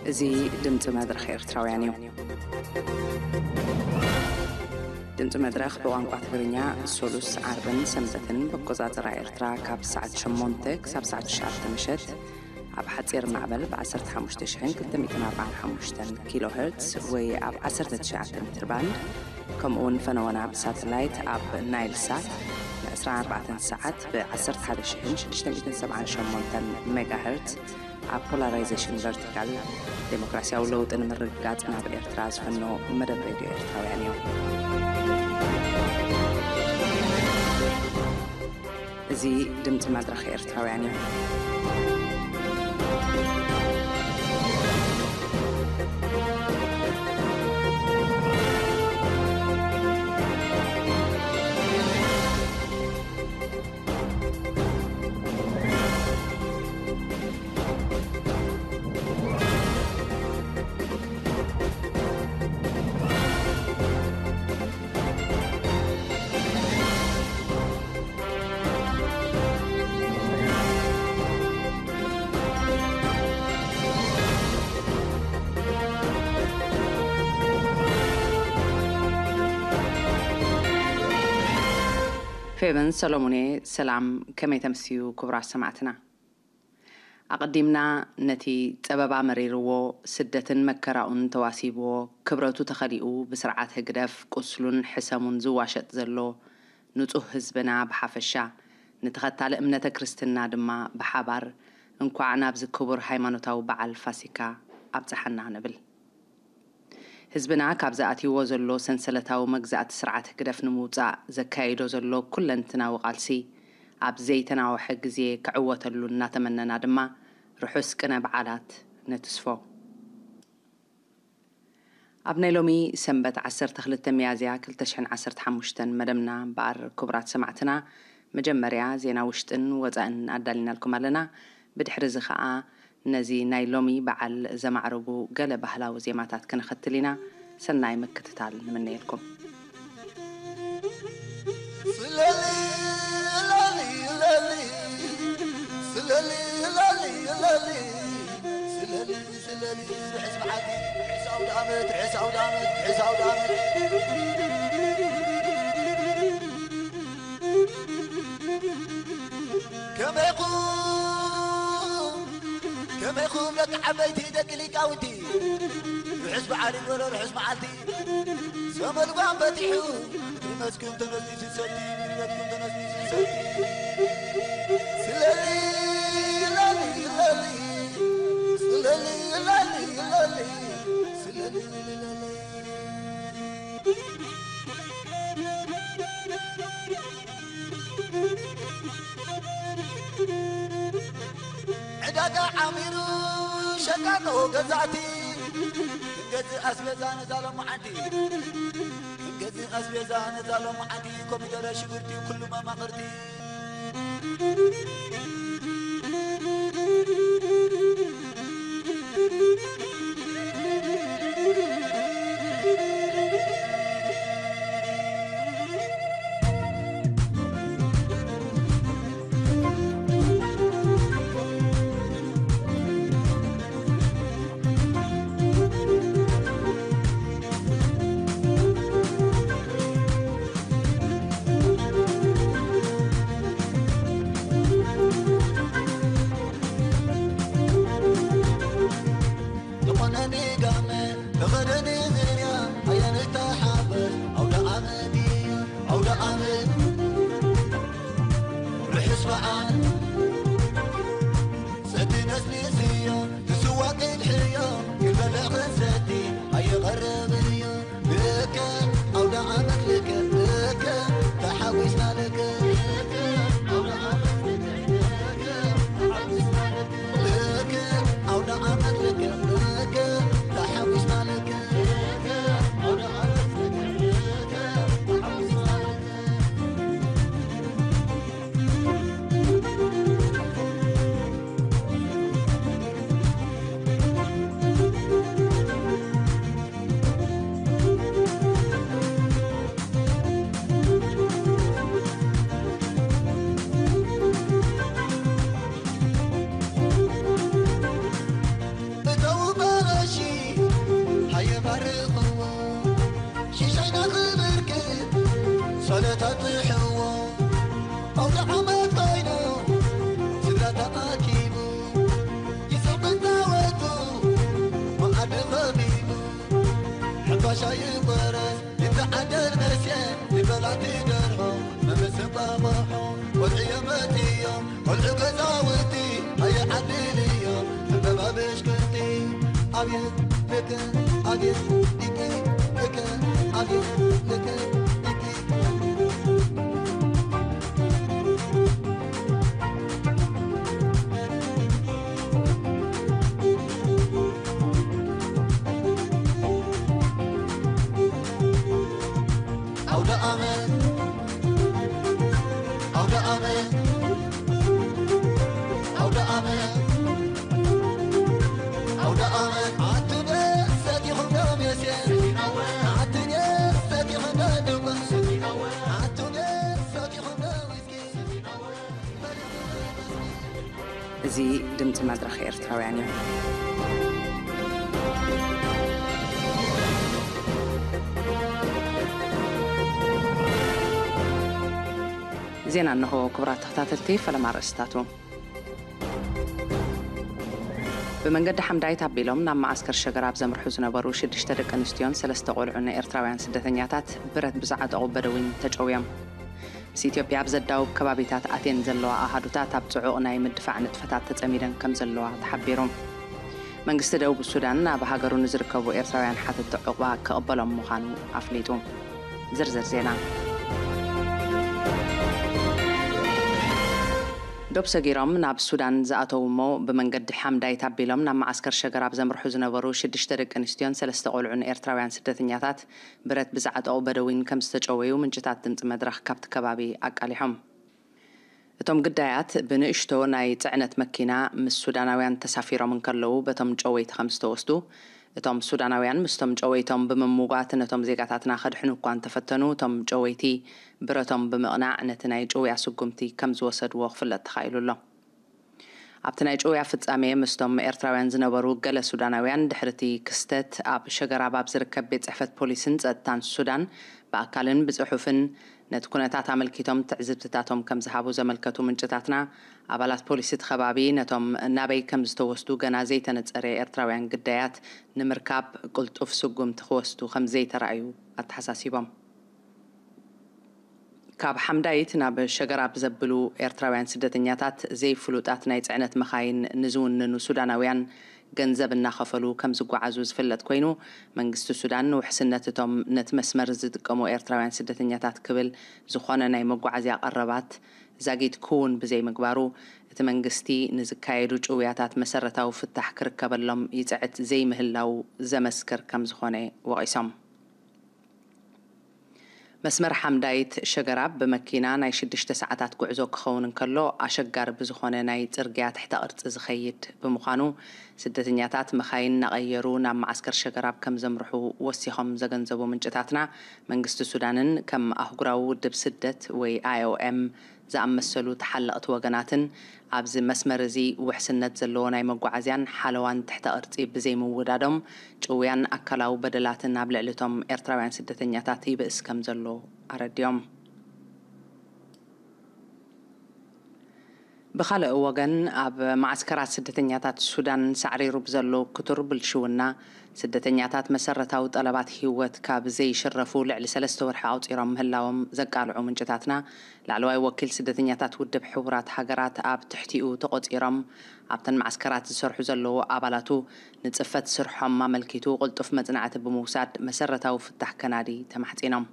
እዚ ድምፂ መድረኽ ኤርትራውያን እዩ። ድምፂ መድረኽ ብቋንቋ ትግርኛ ሶሉስ፣ ዓርብን ሰንበትን ብኣቆፃፅራ ኤርትራ ካብ ሰዓት ሸሞንተ ክሳብ ሰዓት ትሽዓተ ምሸት ኣብ ሓፂር ማዕበል ብ ዓሰርተ ሓሙሽተ ሽሕን ክልተ ሚእትን ኣርባዓን ሓሙሽተን ኪሎ ሄርትስ ወይ ኣብ ዓሰርተ ትሽዓተ ሜትር ባንድ፣ ከምኡ እውን ፈነወና ብሳተላይት ኣብ ናይል ሳት ን ዕስራን ኣርባዕተን ሰዓት ብ ዓሰርተ ሓደ ሽሕን ሽዱሽተ ሚእትን ሰብዓን ሸሞንተን ሜጋ ሄርትስ ኣብ ፖላራይዜሽን ቨርቲካል ዴሞክራሲያዊ ለውጢ ንምርግጋጽ ናብ ኤርትራ ዝፈኖ መደብ ሬድዮ ኤርትራውያን እዩ። እዚ ድምፂ መድረኽ ኤርትራውያን እዩ። ፌቨን ሰሎሞኔ፣ ሰላም፣ ከመይ ተምስዩ ክቡራት ሰማዕትና? ኣቐዲምና ነቲ ጸበባ መሪርዎ፣ ስደትን መከራኡን ተዋሲብዎ፣ ክብረቱ ተኸሊኡ፣ ብስርዓት ህግደፍ ቁስሉን ሕሰሙን ዝዋሸጥ ዘሎ ንጹህ ህዝብና ብሓፈሻ፣ ንተኸታሊ እምነተ ክርስትና ድማ ብሓባር፣ እንኳዕ ናብዚ ክቡር ሃይማኖታዊ በዓል ፋሲካ ኣብጽሓና ንብል። ህዝብና ካብዚ ኣትይዎ ዘሎ ሰንሰለታዊ መግዛእቲ ስርዓት ህግደፍ ንምውጻእ ዘካይዶ ዘሎ ኩለንትናዊ ቃልሲ፣ ኣብ ዘይተናውሐ ግዜ ክዕወተሉ እናተመነና ድማ፣ ርሑስ ቅነ በዓላት ንትስፎ። ኣብ ናይ ሎሚ ሰንበት ዓሰርተ ክልተ ሚያዝያ ክልተ ሽሕን ዓሰርተ ሓሙሽተን መደብና እምበኣር፣ ክቡራት ሰማዕትና፣ መጀመርያ ዜና ውሽጥን ወጻእን ኣዳሊናልኩም ኣለና። ብድሕሪ እዚ ኸኣ ነዚ ናይ ሎሚ በዓል ዘማዕርጉ ገለ ባህላዊ ዜማታት ክንኸትል ኢና። ሰናይ ምክትታል ንምነየልኩም። ስለሊ ለሊ ለሊ፣ ስለሊ ለሊ ለሊ፣ ስለሊ ስለሊ፣ ርሑስ በዓል፣ ርሑስ ኣውደ ዓመት፣ ርሑስ ኣውደ ዓመት፣ ርሑስ ኣውደ ዓመት። ከመይኹም፣ ከመይኹም ደቂ ዓበይቲ፣ ደቂ ሊቃውንቲ? ርሑስ በዓል ይግበሮ፣ ርሑስ መዓልቲ። ሰመልጓም በቲሑ፣ ብመስክም ተነስኒሱ ሰቲ፣ ብመስክም ተነስኒሱ ሰቲ። ስለሊ፣ ለሊ፣ ለሊ፣ ስለሊ፣ ለሊ፣ ለሊ፣ ስለሊ፣ ለሊ። ዕዳጋ ዓሚሩ ሸቃጦ ገዛእቲ፣ ክንገዝእ ኣስቤዛ ነዛ ሎማዓንቲ፣ ክንገዝእ ኣስቤዛ ነዛ ሎማዓንቲ፣ ኮሚደረ ሽጉርቲ ኩሉ መማቕርቲ። ተጣጥሕዎ ኣውደ ዓመት ኮይኑ ስድራ ተኣኪቡ ይስሕቕ እናወቱ መኣዲ ኸቢቡ ሕምባሻ ይቆረስ ይተዓደል መስየ ይበላዕ ደርሆ መመሰባባሖ ቆልዑ የመጥዮም ቆልዑ ገዛውቲ ኣየዓድልዮም ዕምበባ ብሽኩቲ ኣብየ ልክ ኣብየ ዲቂ ልክ ኣብየ ልክ ዲቂ ኣውደ ዓመት ኣውደ ዓመት ኣውደ ዓመት ኣውደ ዓመት ኣቱነ ሰቲኹም ዶ ሜስየ ኣቱነ ሰቲኹም ዶ ድንኳን ኣቱነ ሰቲኹም ዶ ዊስኪ እዚ ድምፂ መድረኽ ኤርትራውያን እዩ። ዜና እንሆ። ክቡራት ተኸታተልቲ፣ ፈለማ ኣርእስታቱ። ብመንገዲ ሓምዳይት ኣቢሎም ናብ መዓስከር ሸገራብ ዘምርሑ ዝነበሩ ሽዱሽተ ደቂ ኣንስትዮን ሰለስተ ቆልዑን ኤርትራውያን ስደተኛታት ብረት ብዝዓጠቑ በደዊን ተጨውዮም። ምስ ኢትዮጵያ ኣብ ዘዳውብ ከባቢታት ኣትየን ዘለዋ ኣሃዱታት ኣብ ጽዑቕ ናይ ምድፋዕ ንጥፈታት ተጸሚደን ከም ዘለዋ ተሓቢሩ። መንግስቲ ደቡብ ሱዳን ኣብ ሃገሩ ንዝርከቡ ኤርትራውያን ሓተትቲ ዑቕባ ክቕበሎም ምዃኑ ኣፍሊጡ። ዝርዝር ዜና። ዶብ ሰጊሮም ናብ ሱዳን ዝኣተዉ እሞ ብመንገዲ ሓምዳይት ኣቢሎም ናብ መዓስከር ሸገራብ ዘምርሑ ዝነበሩ ሽዱሽተ ደቂ ኣንስትዮን ሰለስተ ቆልዑን ኤርትራውያን ስደተኛታት ብረት ብዝዓጠቑ በደዊን ከም ዝተጨወዩ ምንጭታት ድምፂ መድረኽ ካብቲ ከባቢ ኣቃሊሖም። እቶም ግዳያት ብንእሽቶ ናይ ጽዕነት መኪና ምስ ሱዳናውያን ተሳፊሮም እንከለዉ በቶም ጨወይቲ ከም ዝተወስዱ፣ እቶም ሱዳናውያን ምስቶም ጨወይቶም ብምምጓት ነቶም ዜጋታትና ከድሕኑ እኳ እንተፈተኑ፣ እቶም ጨወይቲ ብረቶም ብምቕናዕ ነቲ ናይ ጭውያ ስጉምቲ ከም ዝወሰድዎ ክፍለጥ ተኻኢሉ ኣሎ። ኣብቲ ናይ ጭውያ ፍጻሜ ምስቶም ኤርትራውያን ዝነበሩ ገለ ሱዳናውያን ድሕሪ እቲ ክስተት ኣብ ሸገራብ ኣብ ዝርከብ ቤት ጽሕፈት ፖሊስን ጸጥታን ሱዳን ብኣካልን ብጽሑፍን ነቲ ኩነታት ኣመልኪቶም ትዕዝብትታቶም ከም ዝሃቡ ዘመልከቱ ምንጭታትና፣ ኣባላት ፖሊስ እቲ ከባቢ ነቶም ናበይ ከም ዝተወስዱ ገና ዘይተነጸረ ኤርትራውያን ግዳያት ንምርካብ ቅልጡፍ ስጉምቲ ክወስዱ ከም ዘይተራእዩ ኣተሓሳሲቦም። ካብ ሓምዳይት ናብ ሸገራብ ዘብሉ ኤርትራውያን ስደተኛታት ዘይፍሉጣት ናይ ጽዕነት መኻይን ንዝውንኑ ሱዳናውያን ገንዘብ እናኸፈሉ ከም ዝጓዓዙ ዝፍለጥ ኮይኑ፣ መንግስቲ ሱዳን ንውሕስነት እቶም ነቲ መስመር ዝጥቀሙ ኤርትራውያን ስደተኛታት ክብል ዝኾነ ናይ መጓዓዝያ ቀረባት ዛጊት ክውን ብዘይምግባሩ፣ እቲ መንግስቲ ንዝካየዱ ጭውያታት መሰረታዊ ፍታሕ ክርከበሎም ይጽዕት ዘይምህላው ዘመስክር ከም ዝኾነ ወቒሶም። መስመር ሓምዳይት ሸገራብ ብመኪና ናይ ሽዱሽተ ሰዓታት ጉዕዞ ክኸውን እንከሎ፣ ኣሸጋሪ ብዝኾነ ናይ ጽርግያ ትሕተ ቅርጺ ዝኸይድ ብምዃኑ፣ ስደተኛታት መኻይን እናቐየሩ ናብ መዓስከር ሸገራብ ከም ዘምርሑ ወሲኾም ዘገንዘቡ ምንጭታትና፣ መንግስቲ ሱዳንን ከም ኣህጉራዊ ውድብ ስደት ወይ ኣይ ኦ ኤም ዝኣመሰሉ ተሓለቕቲ ወገናትን ኣብዚ መስመር እዚ ውሕስነት ዘለዎ ናይ መጓዓዝያን ሓለዋን ትሕተ ቅርጺ ብዘይምውዳዶም፣ ጭውያን ኣካላዊ በደላትን ኣብ ልዕሊ እቶም ኤርትራውያን ስደተኛታት ይብእስ ከም ዘሎ ኣረዲኦም። ብኻልእ ወገን፣ ኣብ ማዕስከራት ስደተኛታት ሱዳን ሳዕሪሩ ብዘሎ ክቱር ብልሽውና፣ ስደተኛታት መሰረታዊ ጠለባት ህይወት ካብ ዘይሽረፉ ልዕሊ ሰለስተ ወርሒ ኣቑጺሮም ምህላዎም ዘቃልዑ ምንጭታትና፣ ላዕለዋይ ወኪል ስደተኛታት ውድብ ሕቡራት ሃገራት ኣብ ትሕቲኡ ተቖጺሮም ኣብተን ማዕስከራት ዝሰርሑ ዘለዉ ኣባላቱ ንጽፈት ስርሖም ኣመልኪቱ ቅልጡፍ መጽናዕቲ ብምውሳድ መሰረታዊ ፍታሕ ከናዲ ተማሕጺኖም።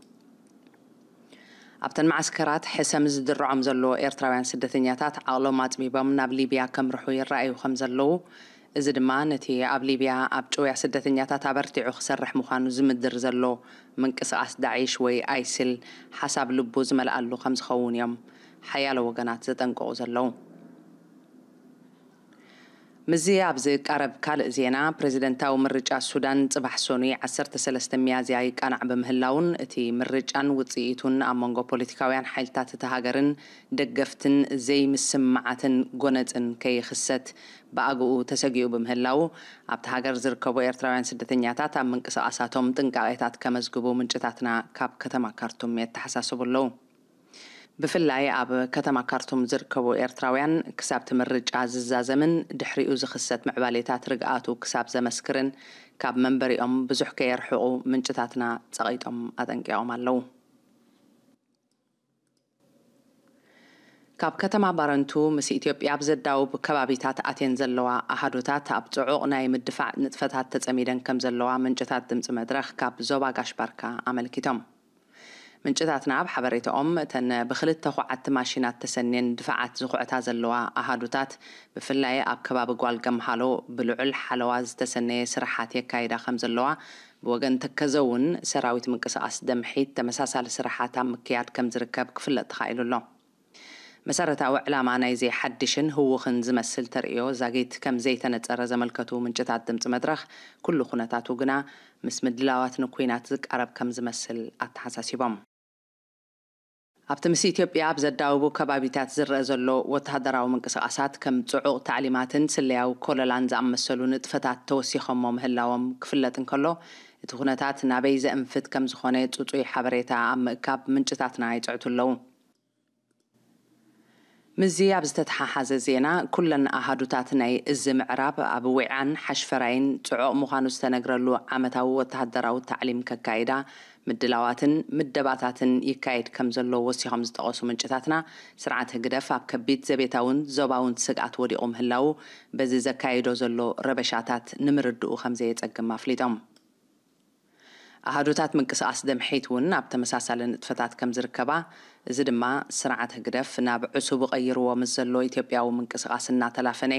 ኣብተን ማዕስከራት ሕሰም ዝድርዖም ዘሎ ኤርትራውያን ስደተኛታት ዓቕሎም ኣጽቢቦም ናብ ሊብያ ከምርሑ ይረኣዩ ከም ዘለዉ፣ እዚ ድማ ነቲ ኣብ ሊብያ ኣብ ጭውያ ስደተኛታት ኣበርቲዑ ክሰርሕ ምዃኑ ዝምድር ዘሎ ምንቅስቓስ ዳዒሽ ወይ ኣይስል ሓሳብ ልቡ ዝመልኣሉ ከም ዝኸውን እዮም ሓያሎ ወገናት ዘጠንቅቑ ዘለዉ። ምስዚ ኣብ ዝቃረብ ካልእ ዜና፣ ፕሬዚደንታዊ ምርጫ ሱዳን ጽባሕ ሰኑይ ዓሰርተ ሰለስተ ሚያዝያ ይቃናዕ ብምህላውን፣ እቲ ምርጫን ውጽኢቱን ኣብ መንጎ ፖለቲካውያን ሓይልታት እታ ሃገርን ደገፍትን ዘይምስምማዓትን ጎነጽን ከይኽሰት ብኣግኡ ተሰጊኡ ብምህላው፣ ኣብቲ ሃገር ዝርከቡ ኤርትራውያን ስደተኛታት ኣብ ምንቅስቓሳቶም ጥንቃቄታት ከመዝግቡ ምንጭታትና ካብ ከተማ ካርቱም የተሓሳስቡ ኣለዉ። ብፍላይ ኣብ ከተማ ካርቱም ዝርከቡ ኤርትራውያን፣ ክሳብ እቲ ምርጫ ዝዛዘምን ድሕሪኡ ዝኽሰት ምዕባሌታት ርግኣቱ ክሳብ ዘመስክርን፣ ካብ መንበሪኦም ብዙሕ ከየርሕቑ ምንጭታትና ጸቒጦም ኣጠንቂቖም ኣለዉ። ካብ ከተማ ባረንቱ ምስ ኢትዮጵያ ኣብ ዘዳውብ ከባቢታት ኣትየን ዘለዋ ኣሃዱታት፣ ኣብ ጽዑቕ ናይ ምድፋዕ ንጥፈታት ተጸሚደን ከም ዘለዋ ምንጭታት ድምጺ መድረኽ ካብ ዞባ ጋሽ ባርካ ኣመልኪቶም። ምንጭታትና ኣብ ሓበሬታኦም፣ እተን ብክልተ ኹዓት ማሽናት ተሰንየን ድፋዓት ዝኹዕታ ዘለዋ ኣሃዱታት፣ ብፍላይ ኣብ ከባቢ ጓል ገምሃሎ ብልዑል ሓለዋ ዝተሰነየ ስራሓት የካይዳ ከም ዘለዋ፣ ብወገን ተከዘ እውን ሰራዊት ምንቅስቓስ ደምሒት ተመሳሳሊ ስራሓት ኣብ ምክያድ ከም ዝርከብ ክፍለጥ ተኻኢሉ ኣሎ። መሰረታዊ ዕላማ ናይዚ ሓድሽን ህውኽን ዝመስል ተርእዮ ዛጊት ከም ዘይተነጸረ ዘመልከቱ ምንጭታት ድምጺ መድረኽ፣ ኩሉ ኩነታቱ ግና ምስ ምድላዋት ንኲናት ዝቃረብ ከም ዝመስል ኣተሓሳሲቦም። ኣብቲ ምስ ኢትዮጵያ ኣብ ዘዳውቡ ከባቢታት ዝረአ ዘሎ ወተሃደራዊ ምንቅስቓሳት፣ ከም ጽዑቕ ታዕሊማትን ስለያዊ ኮለላን ዝኣመሰሉ ንጥፈታት ተወሲኾሞ ምህላዎም ክፍለጥ እንከሎ፣ እቲ ኩነታት ናበይ ዘእንፍት ከም ዝኾነ ጽጹይ ሓበሬታ ኣብ ምእካብ ምንጭታትና ይጽዕቱ ኣለዉ። ምስዚ ኣብ ዝተተሓሓዘ ዜና፣ ኩለን ኣሃዱታት ናይ እዚ ምዕራብ ኣብ ዊዓን ሓሽፈራይን ጽዑቕ ምዃኑ ዝተነግረሉ ዓመታዊ ወተሃደራዊ ታዕሊም ከካይዳ ምድላዋትን ምደባታትን ይካየድ ከም ዘሎ ወሲኾም ዝጠቐሱ ምንጭታትና፣ ስርዓት ህግደፍ ኣብ ከቢድ ዘቤታውን ዞባውን ስግኣት ወዲቑ ምህላዉ፣ በዚ ዘካይዶ ዘሎ ረበሻታት ንምርድኡ ከም ዘየጸግም ኣፍሊጦም። ኣሃዱታት ምንቅስቓስ ደምሒት እውን ኣብ ተመሳሳሊ ንጥፈታት ከም ዝርከባ፣ እዚ ድማ ስርዓት ህግደፍ ናብ ዕሱቡ ቀይርዎ ምስ ዘሎ ኢትዮጵያዊ ምንቅስቓስ እናተላፈነ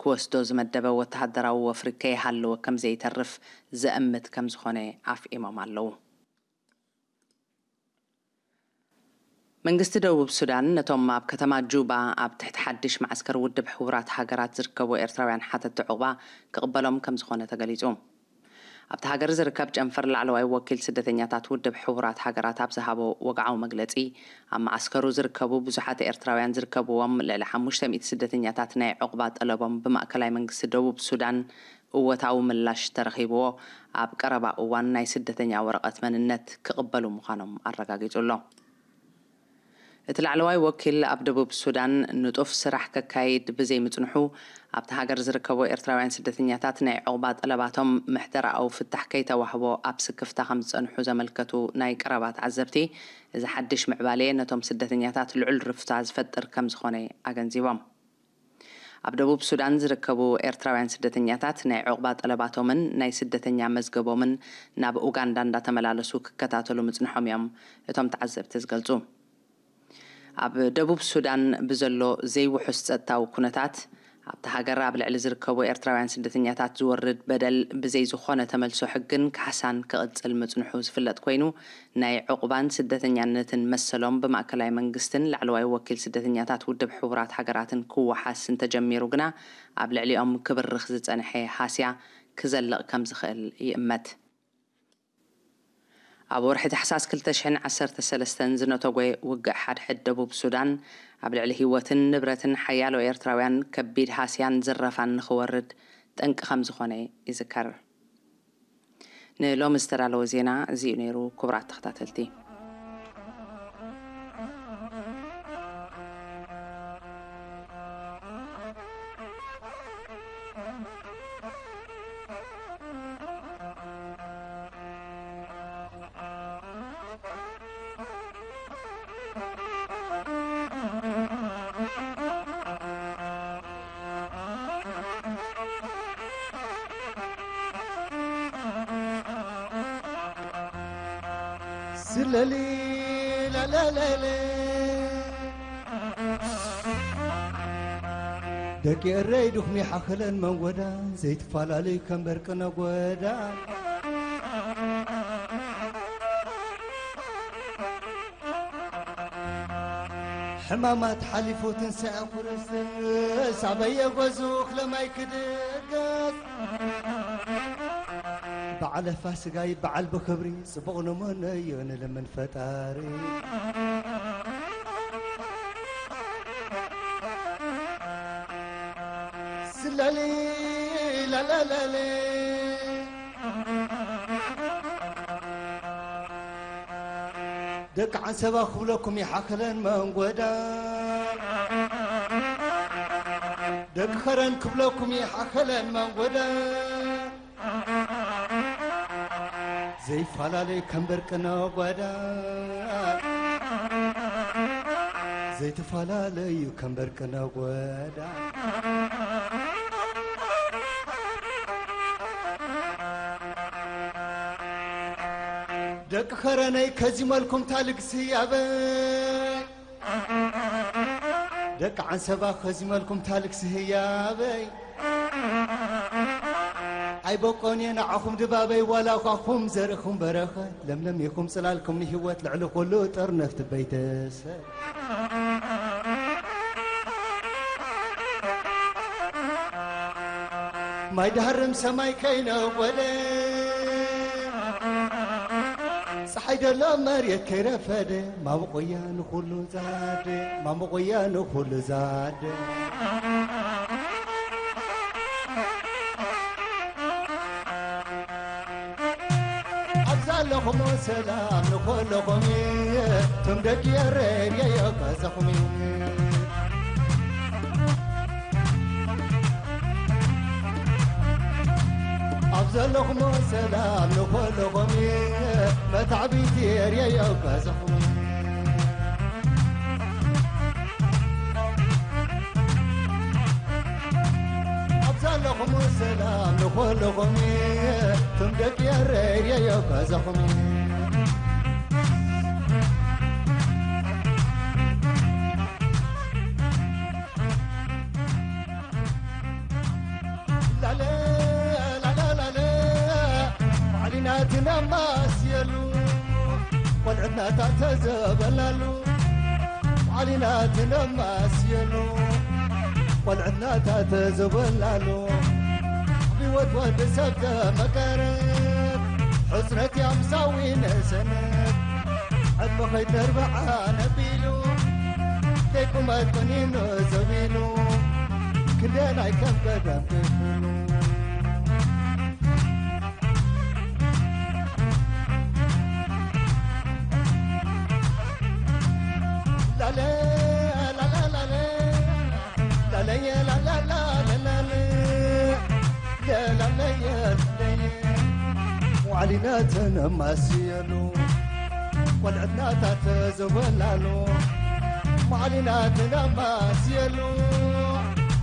ክወስዶ ዝመደበ ወተሃደራዊ ወፍሪ ከይሃለወ ከም ዘይተርፍ ዘእምት ከም ዝኾነ ኣፍኢሞም ኣለዉ። መንግስቲ ደቡብ ሱዳን ነቶም ኣብ ከተማ ጁባ ኣብ ትሕቲ ሓድሽ መዓስከር ውድብ ሕቡራት ሃገራት ዝርከቡ ኤርትራውያን ሓተቲ ዑቕባ ክቕበሎም ከም ዝኾነ ተገሊጹ። ኣብቲ ሃገር ዝርከብ ጨንፈር ላዕለዋይ ወኪል ስደተኛታት ውድብ ሕቡራት ሃገራት ኣብ ዝሃቦ ወግዓዊ መግለጺ፣ ኣብ መዓስከሩ ዝርከቡ ብዙሓት ኤርትራውያን ዝርከብዎም ልዕሊ ሓሙሽተ ሚእቲ ስደተኛታት ናይ ዑቕባ ጠለቦም ብማእከላይ መንግስቲ ደቡብ ሱዳን እወታዊ ምላሽ ተረኺብዎ፣ ኣብ ቀረባ እዋን ናይ ስደተኛ ወረቐት መንነት ክቕበሉ ምዃኖም ኣረጋጊጹ ኣሎ። እቲ ላዕለዋይ ወኪል ኣብ ደቡብ ሱዳን ንጡፍ ስራሕ ከካይድ ብዘይምጽንሑ፣ ኣብቲ ሃገር ዝርከቡ ኤርትራውያን ስደተኛታት ናይ ዑቕባ ጠለባቶም ምሕደራኣዊ ፍታሕ ከይተዋህቦ ኣብ ስክፍታ ከም ዝጸንሑ ዘመልከቱ ናይ ቀረባ ተዓዘብቲ፣ እዚ ሓድሽ ምዕባሌ ነቶም ስደተኛታት ልዑል ርፍታ ዝፈጥር ከም ዝኾነ ኣገንዚቦም። ኣብ ደቡብ ሱዳን ዝርከቡ ኤርትራውያን ስደተኛታት ናይ ዑቕባ ጠለባቶምን ናይ ስደተኛ መዝገቦምን ናብ ኡጋንዳ እንዳተመላለሱ ክከታተሉ ምጽንሖም እዮም እቶም ተዓዘብቲ ዝገልጹ። ኣብ ደቡብ ሱዳን ብዘሎ ዘይውሑስ ጸጥታዊ ኩነታት፣ ኣብቲ ሃገር ኣብ ልዕሊ ዝርከቡ ኤርትራውያን ስደተኛታት ዝወርድ በደል ብዘይ ዝኾነ ተመልሶ ሕግን ካሕሳን ክቕጽል ምጽንሑ ዝፍለጥ ኮይኑ፣ ናይ ዑቕባን ስደተኛነትን መሰሎም ብማእከላይ መንግስትን ላዕለዋይ ወኪል ስደተኛታት ውድብ ሕቡራት ሃገራትን ክወሓስ እንተጀሚሩ ግና፣ ኣብ ልዕሊኦም ክብርኽ ዝጸንሐ ሃስያ ክዘልቕ ከም ዝኽእል ይእመት። ኣብ ወርሒ ታሕሳስ ክልተ ሽሕን ዓሰርተ ሰለስተን ዝነተጎ ውግእ ሓድሕድ ደቡብ ሱዳን፣ ኣብ ልዕሊ ህይወትን ንብረትን ሓያሎ ኤርትራውያን ከቢድ ሃስያን ዝረፋን ንኽወርድ ጠንቂ ከም ዝኾነ ይዝከር። ንሎሚ ዝተዳለወ ዜና እዚ'ዩ ነይሩ፣ ክቡራት ተኸታተልቲ። ስለሊ ላላላለ ደቂ እረይ ድኹም ይሓኽለን መንጎዳ ዘይትፈላለዩ ከም በርቂ ነጎዳ። ሕማማት ሓሊፉ ትንሳኤ ክርስቶስ ኣበየ ጎዙ ክለማይ ክድገስ በዓለ ፋስጋይ በዓል ብኽብሪ ጽቡቕ ንመነዮ ንልምን ፈጣሪ። ስለሊ ላላላለ ደቂ ዓንሰባ ክብለኩም ይሓኸለን መንጎዳ፣ ደቂ ኸረን ክብለኩም ይሓኸለን መንጎዳ። ዘይፈላለዩ ከም በርቂ ነጎዳ፣ ዘይተፈላለዩ ከም በርቂ ነጎዳ። ደቂ ኸረነይ ከዚመልኩም ታልግሲ ያበይ፣ ደቂ ዓንሰባ ከዚመልኩም ታልግሲ ህያበይ። ኣይበቆን እየ ንዓኹም ድባበይ፣ ዋላ ኳኹም ዘርእኹም በረኸ፣ ለምለም ኢኹም ጽላልኩም ንህይወት፣ ልዕሊ ኩሉ ጥርነፍቲ ቤተሰብ። ማይ ድሃርም ሰማይ ከይነጎደ፣ ፀሓይ ደሎ መሬት ከይረፈደ፣ ማሞቆያ ንኹሉ ዛደ፣ ማሞቆያ ንኹሉ ዛደ። ኣብዛ ኣለኹም ሰላም ንኹልኹም፣ እቶም ደቂ ኤረይ የቀዘኹም። ኣብ ዘለኹም ሰላም ንኹልኹም፣ መታዕቢቲ ኤርየ የውቀሰኹም። ኣብ ዘለኹም ሰላም ንኹልኹም፣ እቶም ደቂ ኤረይ ኤርየ የውቀሰኹም። ላለ፣ ላለ፣ ላለ፣ ባዕሊና ትነማስየሉ፣ ቆልዕትና ታተዘበላሉ፣ ባዕሊና ትነማስየሉ፣ ቆልዕትና ታተዘበላሉ፣ ህይወት ወዲ ሰብ ተመቀረት፣ ሕጽረት ያምሳዊ ነሰነት። ዕድመ ኸይተርብዓ ነቢሉ፣ ደይ ቁመት ቀኒኑ ዘቢሉ፣ ክንደናይ ከም ቀደም ክፍሉ። ላለ፣ ላለ፣ ላለ፣ ላለየ፣ ላለ፣ ላለ፣ ላለ። ለላለየለየ ዋዕሊና ተነማስየሉ፣ ቆልዕትና ታተዘበላሉ። ዋዕሊና ተነማስየሉ፣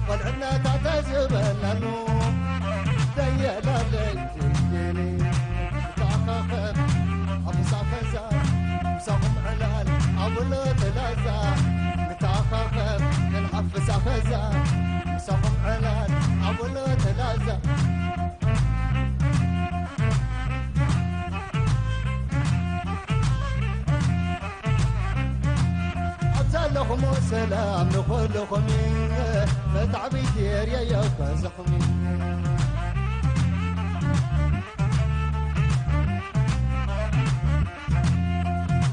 ቆልዕትና ታተዘበላሉ። ለየላለየ ተኻኸብ ኣብ ምሳፈዛ፣ ምሳኹም ዕላል ኣብ ወሎ ተላዛ። ንተኻኸብ ክንሓፍሳ ፈዛ፣ ምሳኹም ዕላል ኣብ ወሎ ተላዛ። ኣብ ዘለኹም ሰላም ንኹልኹም፣ መታዕቢት ኤርየ የውቀሰኹም።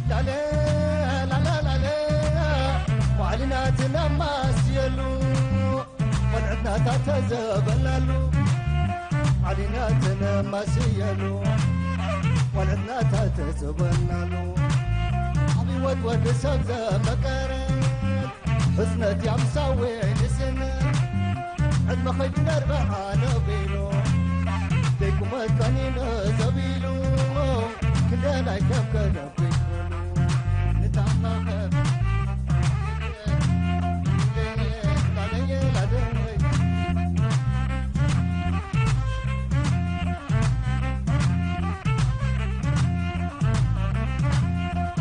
ላለ፣ ላለ፣ ላለ፣ ባዕልና ትነማስየሉ፣ ቆልዕትና ታተዘበላሉ። ባዕልና ትነማስየሉ፣ ቆልዕትና ታተዘበላሉ። ኣብ ህይወት ወዲ ሰብ ዘመቀረ ሕጽነት ያምሳዊ ንስነ፣ ዕድመ ኸይዱ ነርብዓ ነቢሉ፣ ደይ ቁመት ቀኒነ ዘቢሉ፣ ክንደናይ ከም ቀደም ዘይኮኑ ንታኻኸብ።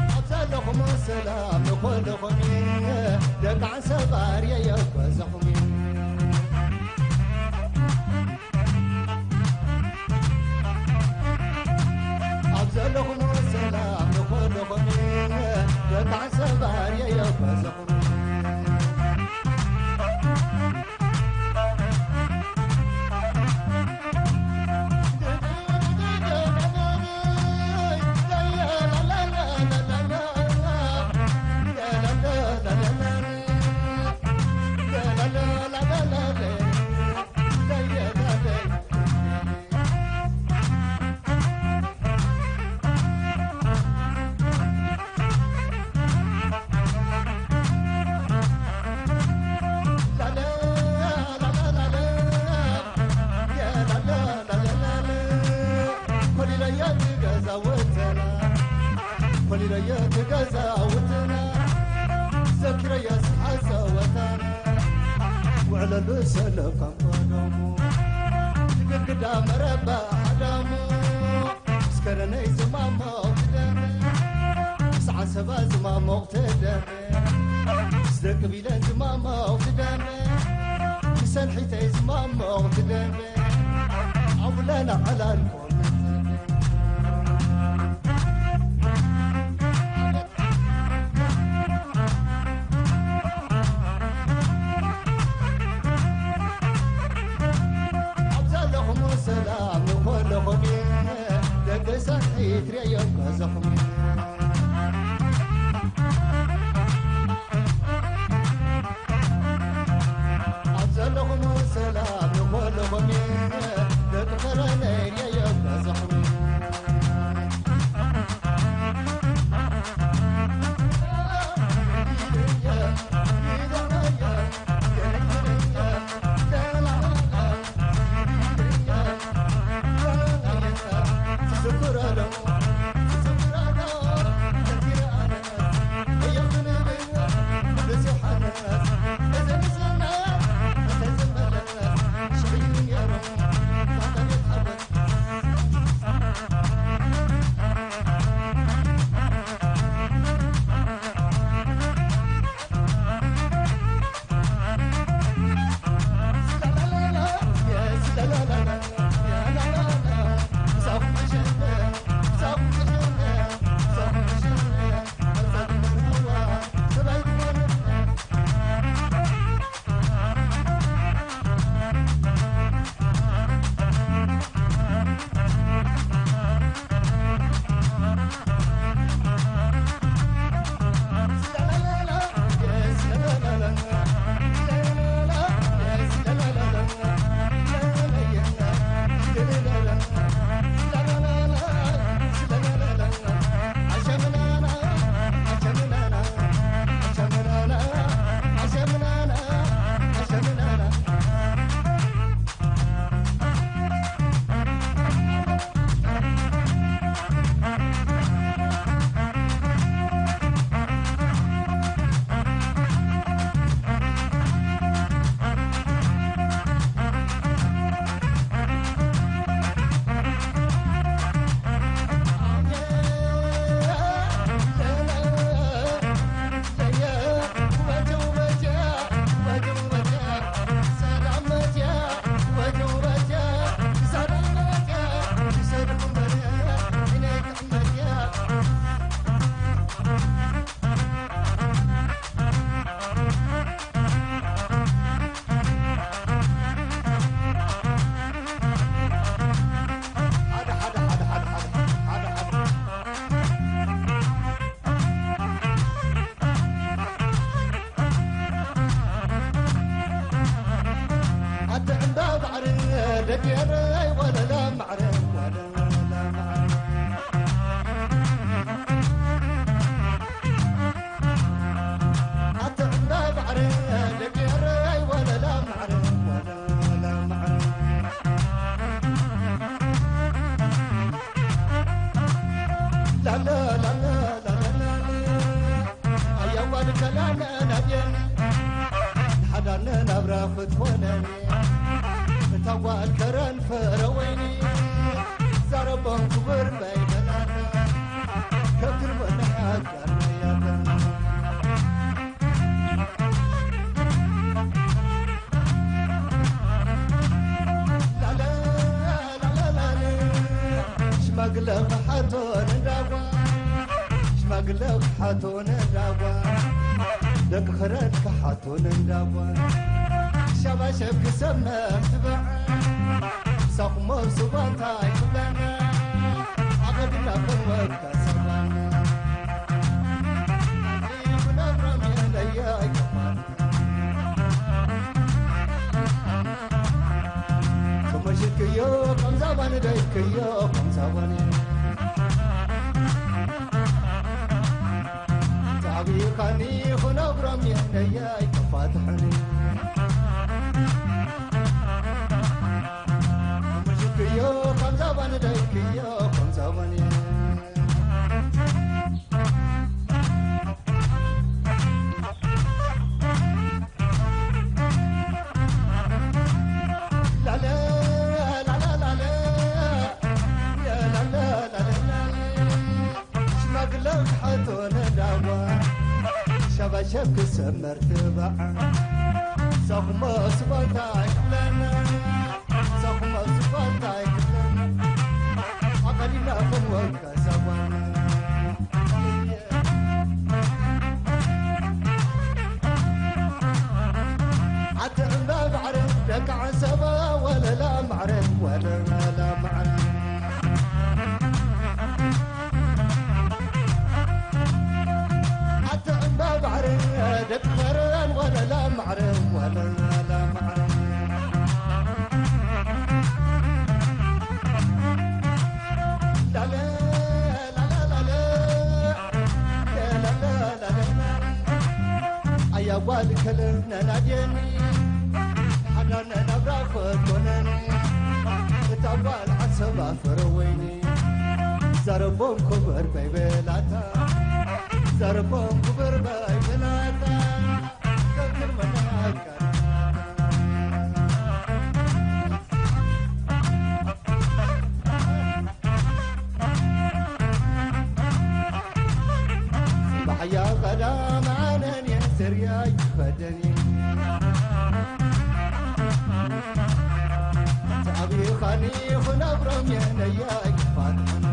ኣብ ዘለኹም ሰላም ንኹልኹም፣ ደቂ ዓንሰባ ኣርየ የጓዘኹም። ኣብ ዘለኹም ሰላም ንኹልኹም፣ ደቂ ዓንሰባ ኣርየ የጓዘኹም። ብሰለካም ቀደሙ፣ ግድግዳ መረባ ሃዳሙ፣ ምስ ከረነይ ዝማሞ ክደም፣ ምስ ዓሰባ ዝማሞ ክደም፣ ምስ ደቂ ቢለን ዝማሞ ክደም፣ ምስ ሰንሒተይ ዝማሞ ክደም፣ ኣቡለና ዕላልኩም። ኣብ ዘለኹም ሰላም ንኾለኹም፣ ደቂ ሰንሒት ርእዮም ገዛኹም። ኣብ ዘለኹም ሰላም ንኾለኹም፣ ደቂ ከረነይ ርእዮም ገዛኹም። ኣቲ ዕምባ ባዕሪ ደቂ ኤረይ ወለላ ማዕረ ወለላ ማዕረ። ኣቲ ዕምባ ባዕሪ ደቂ ኤረይ ወለላ ማዕረ ወለላ ማዕረ። ላላ ላላ ላላ ላላ። ኣያ ጓል ከላን ናብየን፣ ንሓዳን ናብራ ክትኮነኒ፣ እታ ጓል ከረን ፍረ ወይኒ፣ ዛረቦም ክቡር በይበላና፣ ከብትርበና ኣጋር ያተና። ሽማግለ ክሓቶ ንዳጓ፣ ሽማግለ ክሓቶ ንዳጓ፣ ደቂ ክረድ ክሓቶ ንዳጓ። ሸባሸብ ክሰመም ትበዕ፣ ሳኹሞ ስባ እንታይ ትብለና? ኣቐድና ክንወካ ሰባና። ይብና ብሮም የለየ ኣይከፋን። ተመሽክዮ ከምዛ ባን ደይክዮ ከምዛ ባን። ታዕቢኻኒ ክነግሮም የለየ ኣይከፋትሕኒ። ተመሽክዮ ከምዛ ባን ደይክዮ ከምዛ ባን። ክሰመር ትባዕ ሰኹመ ስባልታ ኣይክብለን ሰኹመ ስባልታ ኣይክብለን ኣቐዲምና ክንወከ ሰባን ኣቲ እምባ ባዕረ ደቂ ዓሰባ ወለላ ማዕረ ወለላ ማዕረ ኣቲ እምባ ባዕረ ደቂ መረን ወለላ ማዕረ ወለላ ማዕረ ላለ ላለ ላለ ላለ ኣያ ጓል ከለ ነናድየኒ ሓዳነ ናብራ ፈኮነኒ እታ ጓል ዓሰባ ፈረወይኒ ዘረቦም ክብር በይበላታ ዘረቦም ክብር በይበላታ ከክር መናካ ባሕያ ቀዳም ኣነን የንስርያ ይፈደኒ ተኣብኻኒ ኹነብሮም የነያ ይፋትኒ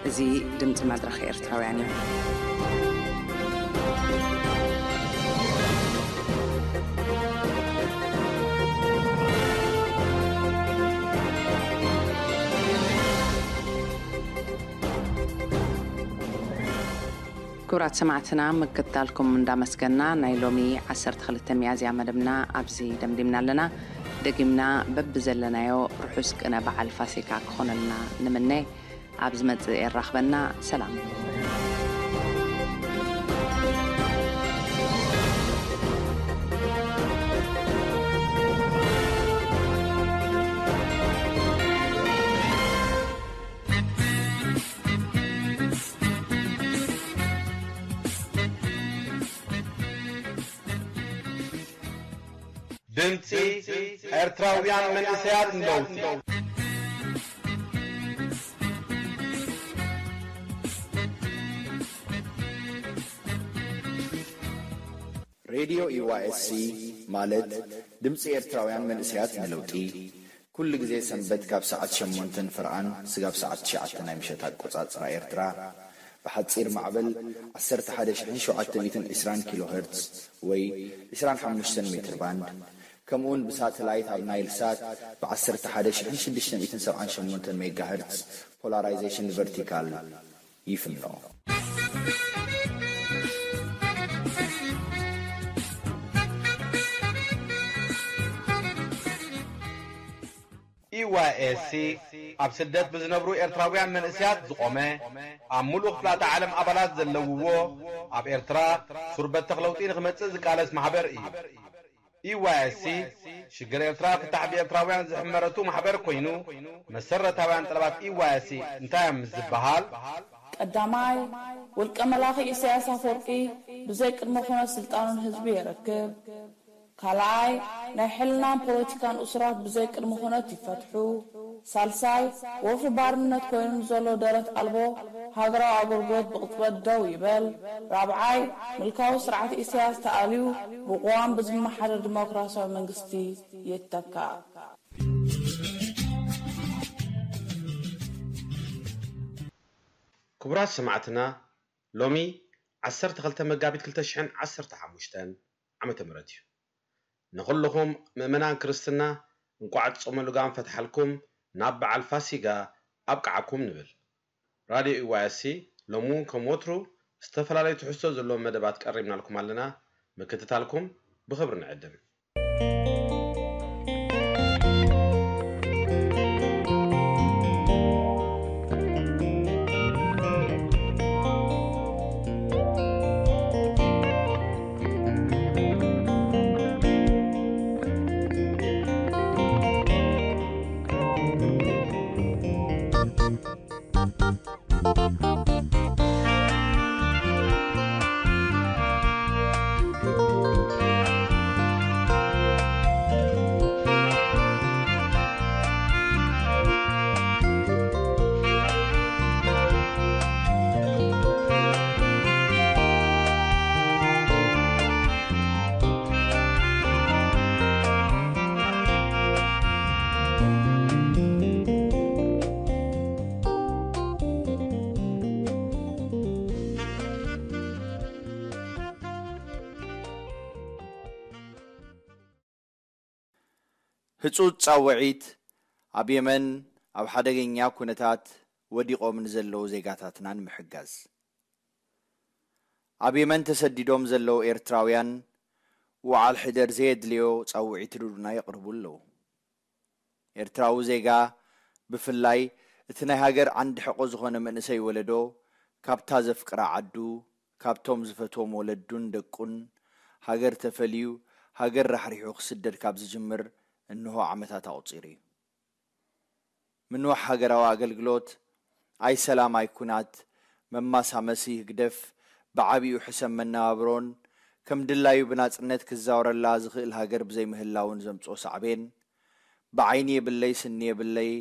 እዚ ድምፂ መድረኽ ኤርትራውያን እዩ። ክቡራት ሰማዕትና ምክትታልኩም እንዳመስገና ናይ ሎሚ ዓሰርተ ክልተ ሚያዝያ መደብና ኣብዚ ደምዲምና ኣለና። ደጊምና በብዘለናዮ ርሑስ ቅነ በዓል ፋሲካ ክኾነልና ንምነ። ኣብ ዝመጽእ የራኽበና። ሰላም። ድምፂ ኤርትራውያን መንእሰያት ንለውጢ። ሬድዮ ዩ ዋይ ኤስ ሲ ማለት ድምፂ ኤርትራውያን መንእሰያት ንለውጢ፣ ኩሉ ግዜ ሰንበት ካብ ሰዓት ሸሞንተ ንፍርቓን ስጋብ ሰዓት ትሽዓተ ናይ ምሸት ኣቆጻጽራ ኤርትራ፣ ብሓጺር ማዕበል ዓሰርተ ሓደ ሽሕን ሸውዓተ ሚእትን ዕስራን ኪሎ ሄርትዝ ወይ ዕስራን ሓሙሽተን ሜትር ባንድ፣ ከምኡውን ብሳተላይት ኣብ ናይል ሳት ብ ዓሰርተ ሓደ ሺሕን ሽዱሽተ ሚእትን ሰብዓን ሸሞንተን ሜጋሄርትስ ፖላራይዜሽን ቨርቲካል ይፍኖ። ኢዋይኤስሲ ኣብ ስደት ብዝነብሩ ኤርትራውያን መንእሰያት ዝቖመ፣ ኣብ ምሉእ ክፍላተ ዓለም ኣባላት ዘለውዎ፣ ኣብ ኤርትራ ሱር በተኽ ለውጢ ንኽመጽእ ዝቃለስ ማሕበር እዩ። ኢዋይኤስሲ ሽግር ኤርትራ ፍታሕ ብኤርትራውያን ዝሕመረቱ ማሕበር ኮይኑ፣ መሰረታውያን ጠለባት ኢዋይኤስሲ እንታይ እዮም ምስ ዝበሃል፣ ቀዳማይ፣ ውልቀ መላኺ ኢሳያስ ኣፈወርቂ ብዘይ ቅድመ ኩነት ስልጣኑ ንህዝቢ የረክብ። ካልኣይ፣ ናይ ሕልናን ፖለቲካን እሱራት ብዘይ ቅድመ ኩነት ይፈትሑ። ሳልሳይ፣ ወፍሪ ባርነት ኮይኑ ንዘሎ ደረት ኣልቦ ሃገራዊ ኣገልግሎት ብቕጽበት ደው ይበል። ራብዓይ፣ ምልካዊ ስርዓት ኢሳያስ ተኣልዩ ብቅዋም ብዝመሓደር ዲሞክራሲያዊ መንግስቲ ይተካእ። ክቡራት ሰማዕትና፣ ሎሚ ዓሰርተ ክልተ መጋቢት ክልተ ሽሕን ዓሰርተ ሓሙሽተን ዓመተ ምህረት እዩ። ንኹልኹም ምእመናን ክርስትና እንቋዕ ጾመ ልጓም ፈትሓልኩም፣ ናብ በዓል ፋሲጋ ኣብቅዓኩም ንብል። ራድዮ ኢዋያሲ ሎሚ እውን ከም ወትሩ ዝተፈላለዩ ትሕዝቶ ዘለዎም መደባት ቀሪብናልኩም ኣለና። ምክትታልኩም ብኽብሪ ንዕድም። ህጹጽ ጻውዒት ኣብ የመን ኣብ ሓደገኛ ኩነታት ወዲቖም ንዘለዉ ዜጋታትና ንምሕጋዝ። ኣብ የመን ተሰዲዶም ዘለዉ ኤርትራውያን ውዓል ሕደር ዘየድልዮ ጻውዒት ርዱና የቕርቡ ኣለዉ። ኤርትራዊ ዜጋ ብፍላይ እቲ ናይ ሃገር ዓንዲ ሕቖ ዝኾነ መንእሰይ ወለዶ ካብታ ዘፍቅራ ዓዱ፣ ካብቶም ዝፈትዎም ወለዱን ደቁን ሃገር ተፈልዩ ሃገር ራሕሪሑ ክስደድ ካብ ዝጅምር እንሆ ዓመታት ኣቑጺሩ እዩ። ምንዋሕ ሃገራዊ ኣገልግሎት፣ ኣይ ሰላም ኣይ ኩናት፣ መማሳመሲ ህግደፍ ብዓቢኡ ሕሰም መነባብሮን ከም ድላዩ ብናጽነት ክዛወረላ ዝኽእል ሃገር ብዘይምህላውን ዘምጽኦ ሳዕቤን፣ ብዓይኒ የብለይ ስኒ የብለይ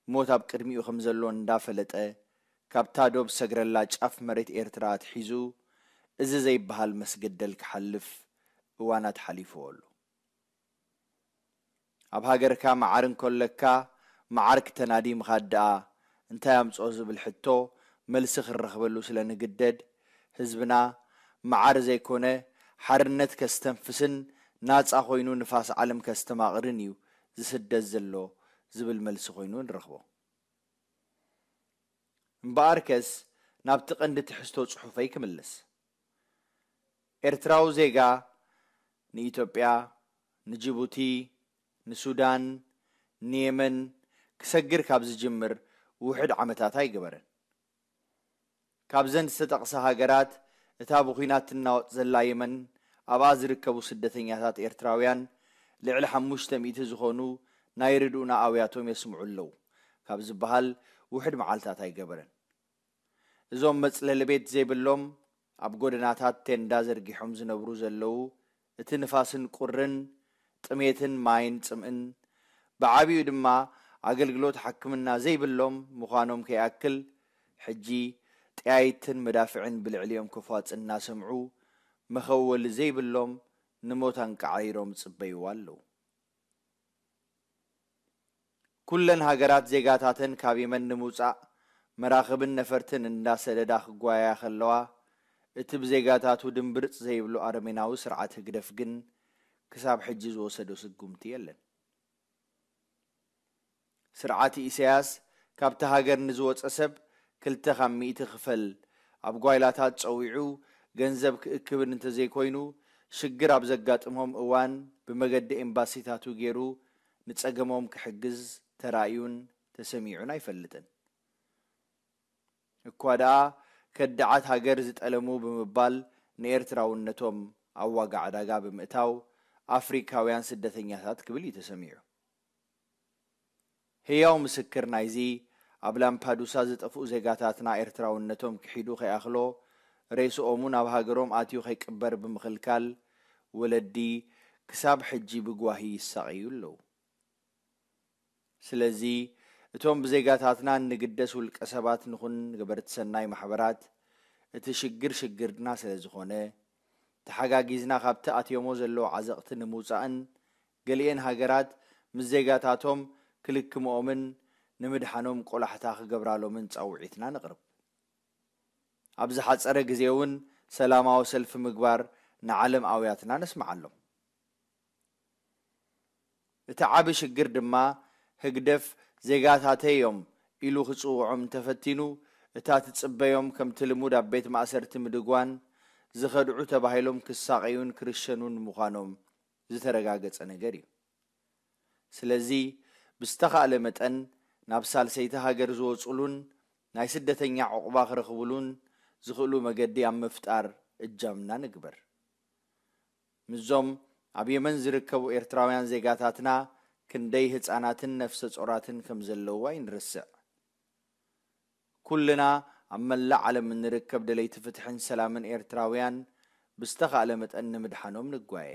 ሞት ኣብ ቅድሚኡ ከም ዘሎ እንዳፈለጠ፣ ካብታ ዶብ ዝሰግረላ ጫፍ መሬት ኤርትራ ኣትሒዙ እዚ ዘይበሃል መስገደል ክሓልፍ እዋናት ሓሊፍዎ ኣሎ። ኣብ ሃገርካ መዓር እንከለካ መዓር ክተናዲ ምኻድ ደኣ እንታይ ኣምጽኦ ዝብል ሕቶ መልሲ ክረኽበሉ ስለ ንግደድ፣ ህዝብና መዓር ዘይኮነ ሓርነት ከስተንፍስን ናጻ ኮይኑ ንፋስ ዓለም ከስተማቕርን እዩ ዝስደድ ዘሎ ዝብል መልሲ ኮይኑ ንረኽቦ። እምበኣርከስ ናብቲ ቀንዲ ትሕዝቶ ጽሑፈይ ክምልስ። ኤርትራዊ ዜጋ ንኢትዮጵያ፣ ንጅቡቲ፣ ንሱዳን፣ ንየመን ክሰግር ካብ ዝጅምር ውሑድ ዓመታት ኣይገበረን። ካብዘን ዝተጠቕሳ ሃገራት እታ ብኹናት ትናወጥ ዘላ የመን ኣብኣ ዝርከቡ ስደተኛታት ኤርትራውያን ልዕሊ ሓሙሽተ ሚእቲ ዝኾኑ ናይ ርድኡና ኣውያቶም የስምዑ ኣለዉ ካብ ዝበሃል ውሕድ መዓልታት ኣይገበረን። እዞም መጽለሊ ቤት ዘይብሎም ኣብ ጎደናታት ቴንዳ ዘርጊሖም ዝነብሩ ዘለዉ እቲ ንፋስን ቁርን ጥሜትን ማይን ጽምእን ብዓቢኡ ድማ ኣገልግሎት ሓክምና ዘይብሎም ምዃኖም ከይኣክል ሕጂ ጠያይትን መዳፍዕን ብልዕሊኦም ክፏጽ እናሰምዑ መኸወሊ ዘይብሎም ንሞት ኣንቃዓሪሮም ይጽበይዋ ኣለዉ። ኩለን ሃገራት ዜጋታተን ካብ የመን ንምውጻእ መራኽብን ነፈርትን እንዳሰደዳ ክጓየያ ከለዋ፣ እቲ ብዜጋታቱ ድምብርጽ ዘይብሎ ኣረሜናዊ ስርዓት ህግደፍ ግን ክሳብ ሕጂ ዝወሰዶ ስጉምቲ የለን። ስርዓት ኢሳያስ ካብቲ ሃገር ንዝወጸ ሰብ ክልተ ካብ ሚእቲ ክፈል፣ ኣብ ጓይላታት ጸዊዑ ገንዘብ ክእክብን እንተዘይኮይኑ፣ ሽግር ኣብ ዘጋጥሞም እዋን ብመገዲ ኤምባሲታቱ ገይሩ ንጸገሞም ክሕግዝ ተራእዩን ተሰሚዑን ኣይፈልጥን። እኳ ደኣ ከዳዓት ሃገር ዝጠለሙ ብምባል ንኤርትራውነቶም ኣብ ዋጋ ዕዳጋ ብምእታው ኣፍሪካውያን ስደተኛታት ክብል እዩ ተሰሚዑ። ህያው ምስክር ናይዚ ኣብ ላምፓዱሳ ዝጠፍኡ ዜጋታትና ኤርትራውነቶም ክሒዱ ከይኣኽሎ ሬስኦሙ ናብ ሃገሮም ኣትዩ ከይቅበር ብምኽልካል ወለዲ ክሳብ ሕጂ ብጓሂ ይሳቐዩ ኣለዉ። ስለዚ እቶም ብዜጋታትና እንግደስ ውልቀ ሰባት ንኹን ገበርቲ ሰናይ ማሕበራት እቲ ሽግር ሽግርና ስለ ዝኾነ ተሓጋጊዝና ካብቲ ኣትዮሞ ዘለዉ ዓዘቕቲ ንምውጻእን ገሊኤን ሃገራት ምስ ዜጋታቶም ክልክምኦምን ንምድሓኖም ቆላሕታ ክገብራሎምን ጻውዒትና ነቕርብ። ኣብ ዝሓጸረ ግዜ እውን ሰላማዊ ሰልፊ ምግባር ንዓለም ኣውያትና ነስምዓሎም። እቲ ዓቢ ሽግር ድማ ህግደፍ ዜጋታተይ እዮም ኢሉ ክጽውዖም እንተፈቲኑ፣ እታ ትጽበዮም ከምቲ ልሙድ ኣብ ቤት ማእሰርቲ ምድጓን፣ ዝኸድዑ ተባሂሎም ክሳቐዩን ክርሸኑን ምዃኖም ዝተረጋገጸ ነገር እዩ። ስለዚ ብዝተኻእለ መጠን ናብ ሳልሰይቲ ሃገር ዝወጹሉን ናይ ስደተኛ ዕቑባ ክረኽቡሉን ዝኽእሉ መገዲ ኣብ ምፍጣር እጃምና ንግበር። ምስዞም ኣብ የመን ዝርከቡ ኤርትራውያን ዜጋታትና ክንደይ ህጻናትን ነፍሰ ጾራትን ከም ዘለዉ ኣይንርስዕ። ኩልና ኣብ መላእ ዓለም እንርከብ ደለይቲ ፍትሕን ሰላምን ኤርትራውያን ብዝተኻእለ መጠን ንምድሓኖም ንጓየ።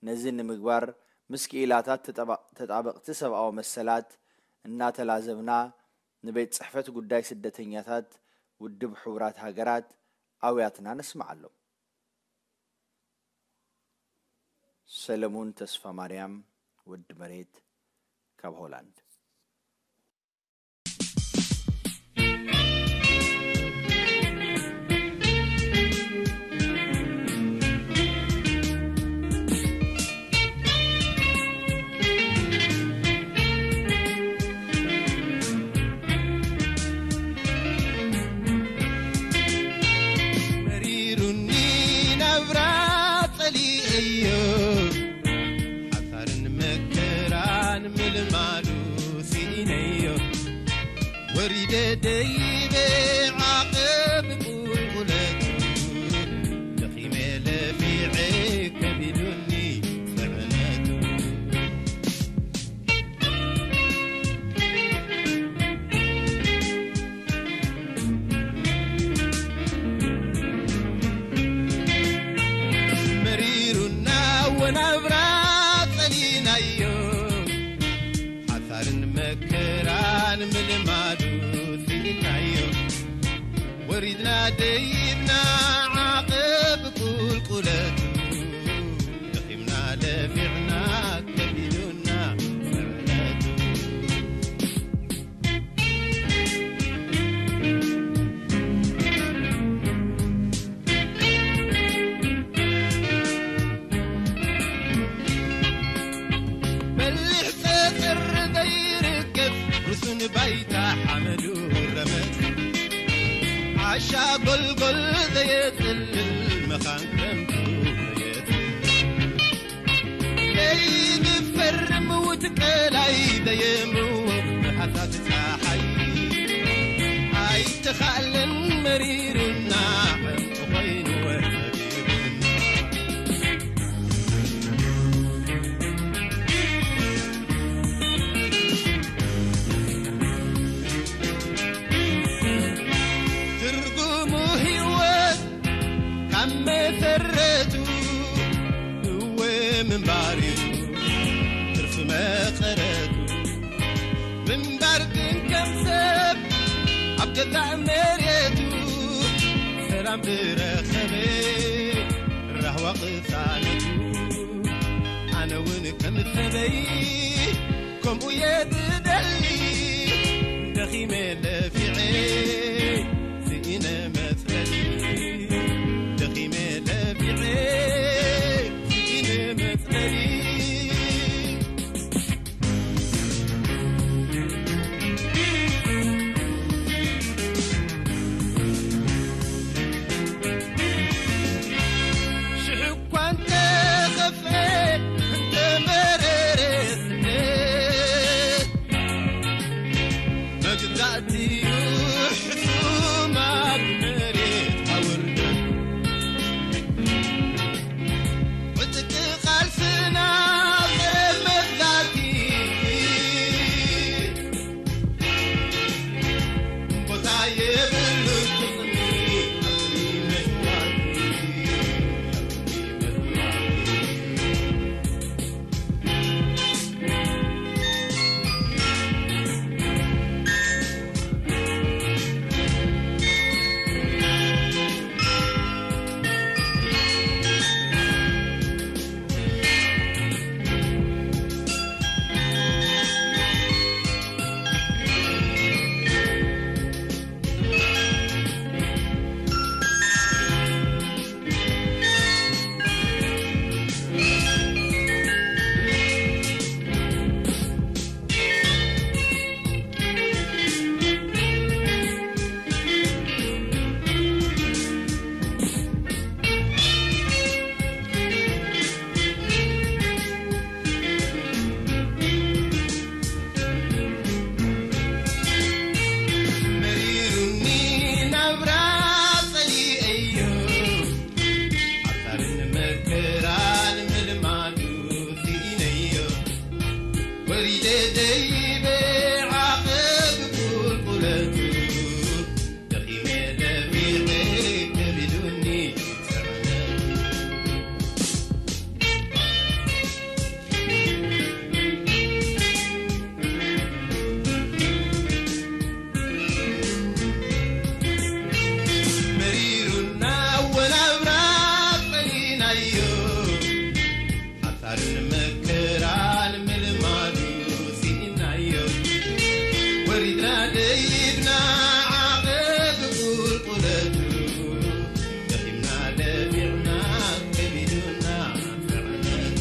ነዚ ንምግባር ምስ ክኢላታት ተጠባ-፣ ተጣበቕቲ ሰብኣዊ መሰላት እናተላዘብና ንቤት ጽሕፈት ጉዳይ ስደተኛታት ውድብ ሕቡራት ሃገራት ኣውያትና ነስምዓሎም። ሰለሙን ተስፋ ማርያም፣ ወዲ መሬት፣ ካብ ሆላንድ። መሪሩኒ ናብራ ጸሊኤዮ፣ ሓሳርን መከራን ምልማዱ ስኢነዮ። ወሪደ ደይበ ዓቐብ ቁልቁለቱ፣ ደኺመ ለፊዐ ከቢዱኒ ጽዕነቱ። መሪሩና ወናብራ ጸሊናዮ፣ ሓሳርን መከራን ምልማዱ ስኢናዮ። ወሪድና ደይብና ዓቐብ ቁልቁለቱ፣ ደኺምና ለፊዕና ከቢዱና ጽዕነቱ። በሊሕ ጸጸር ዘይርከብ ርሱን ባይታ ሓመዱ ረመጽ፣ ዓሻ ጎልጎል ዘየጽልል መኻን ክረምቱ ዘየጽልል፣ ዘይንፈርም ውትቀላይ ዘየምዎ ብሓሳት ጸሓይ፣ ኣይተኻእለን መሪሩና፣ ሓንቲ ኾይኑ ወጸጊቡና። ትርጉሙ ህይወት ካብ መሰረቱ እወ ምንባር እዩ ትርፊ መቐረቱ። ምንባር ግን ከም ሰብ ኣብ ገዛእ መሬቱ፣ ሰላም ዝረኸበ ራህዋ ቅሳነቱ። ኣነ እውን ከም ሰበይ ከምኡ እየ ዝደሊ፣ ደኺመ ለፊዐ ስኢነ መጽለሊ፣ ደኺመ ለፊዐ ስኢነ መጽለሊ። ሕሱም ኣብ መሬት ኣውርዶ። ዕጥቂ ቃልስና ቀረብ መግዛእቲ። ቦታ የብሉ ጥቕሚ መስዋእቲ። መሪሩኒ ናብራ ጸሊኤዮ፣ ሓሳርን መከራን ምልማዱ ስኢነዮ። ወሪደ ደይበ ዓቐብ ቁልቁለቱ፣ ደኺመ ለፊዐ ከቢዱኒ ጽዕነቱ። መሪሩና ወናብራ ጸሊእናዮ፣ ሓሳርን መከራን ምልማዱ ስኢናዮ። ወሪድና ደይብና ዓቐብ ቁልቁለቱ፣ ደኺምና ለፊዕና ከቢዱና ጽዕነቱ።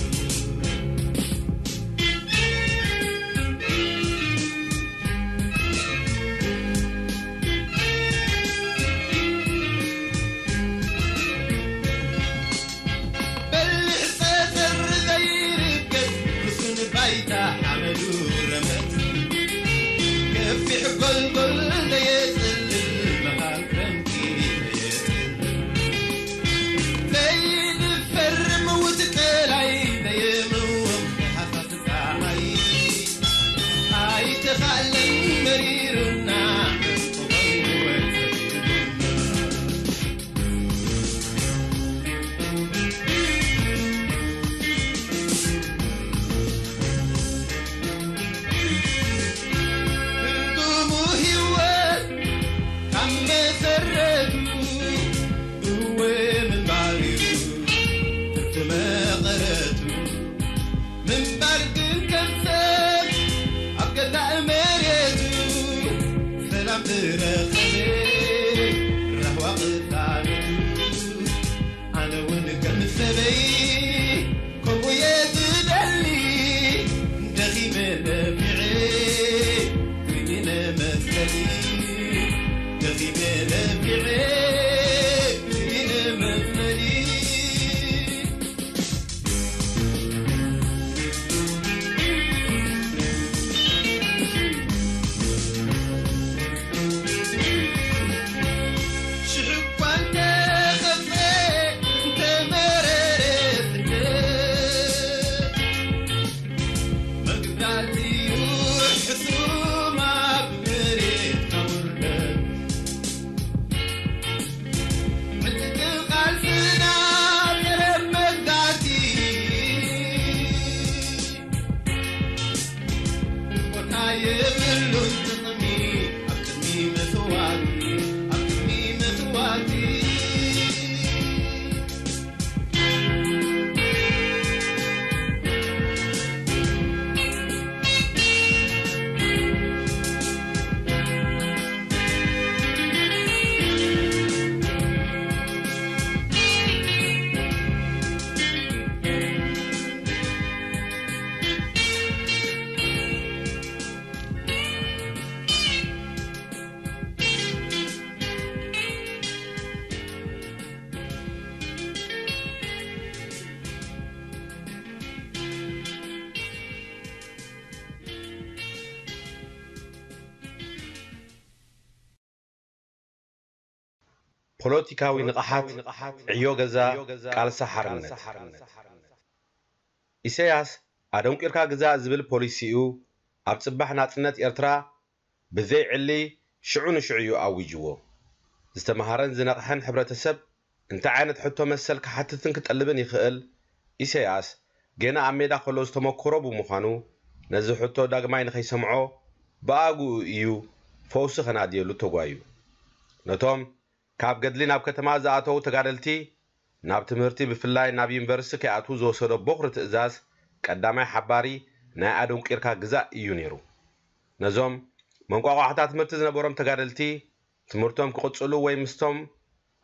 በሊሕ ጸጸር ዘይርገጽ ርሱን ባይታ ሓመዱ ረመጽ፣ ገፊሕ ጎልጎል ዘየጽልል መኻን ክረምቲ ዘየጽልል፣ ዘይድፈር ምውት ቀላይ ዘየምውቕ ሃሳስ ጸሓይ። ኣይተኻእለን መሪሩና፣ ዕንቁ ኾይኑ ወሰዲዱና። ትርጉሙ ህይወት ካብ መሰረቱ፣ እወ ምንባር እዩ ትርፊ መቐረቱ። ምንባር ግን ከም ሰብ ኣብ ገዛእ መሬቱ፣ ሰላም ዝረኸበ ራህዋ ቅሳነቱ። ኣነ እውን ከም ሰበይ ከምኡ እየ ዝደሊ፣ ደኺመ ለፊዐ ስኢነ መሰሊ፣ ደኺመ ለፊዐ ስኢነ መሰሊ። ፖለቲካዊ ንቕሓት፣ ዕዮ ገዛ፣ ቃልሲ ሓርነት። ኢሳያስ ኣደንቂርካ ግዛእ ዝብል ፖሊሲኡ ኣብ ጽባሕ ናጽነት ኤርትራ ብዘይ ዕሊ ሽዑ ንሽዑ እዩ ኣዊጅዎ። ዝተመሃረን ዝነቕሐን ሕብረተሰብ እንታይ ዓይነት ሕቶ መሰል ክሓትትን ክጠልብን ይኽእል? ኢሳያስ ገና ኣብ ሜዳ ከሎ ዝተመኮሮ ብምዃኑ ነዚ ሕቶ ዳግማይ ንኸይሰምዖ ብኣግኡ እዩ ፈውሲ ከናድየሉ ተጓዩ። ነቶም ካብ ገድሊ ናብ ከተማ ዝኣተዉ ተጋደልቲ ናብ ትምህርቲ ብፍላይ ናብ ዩኒቨርሲቲ ከይኣትዉ ዝወሰዶ ቦኽሪ ትእዛዝ ቀዳማይ ሓባሪ ናይ ኣደንቂርካ ግዛእ እዩ ነይሩ። ነዞም መንቋቋሕታ ትምህርቲ ዝነበሮም ተጋደልቲ ትምህርቶም ክቕጽሉ ወይ ምስቶም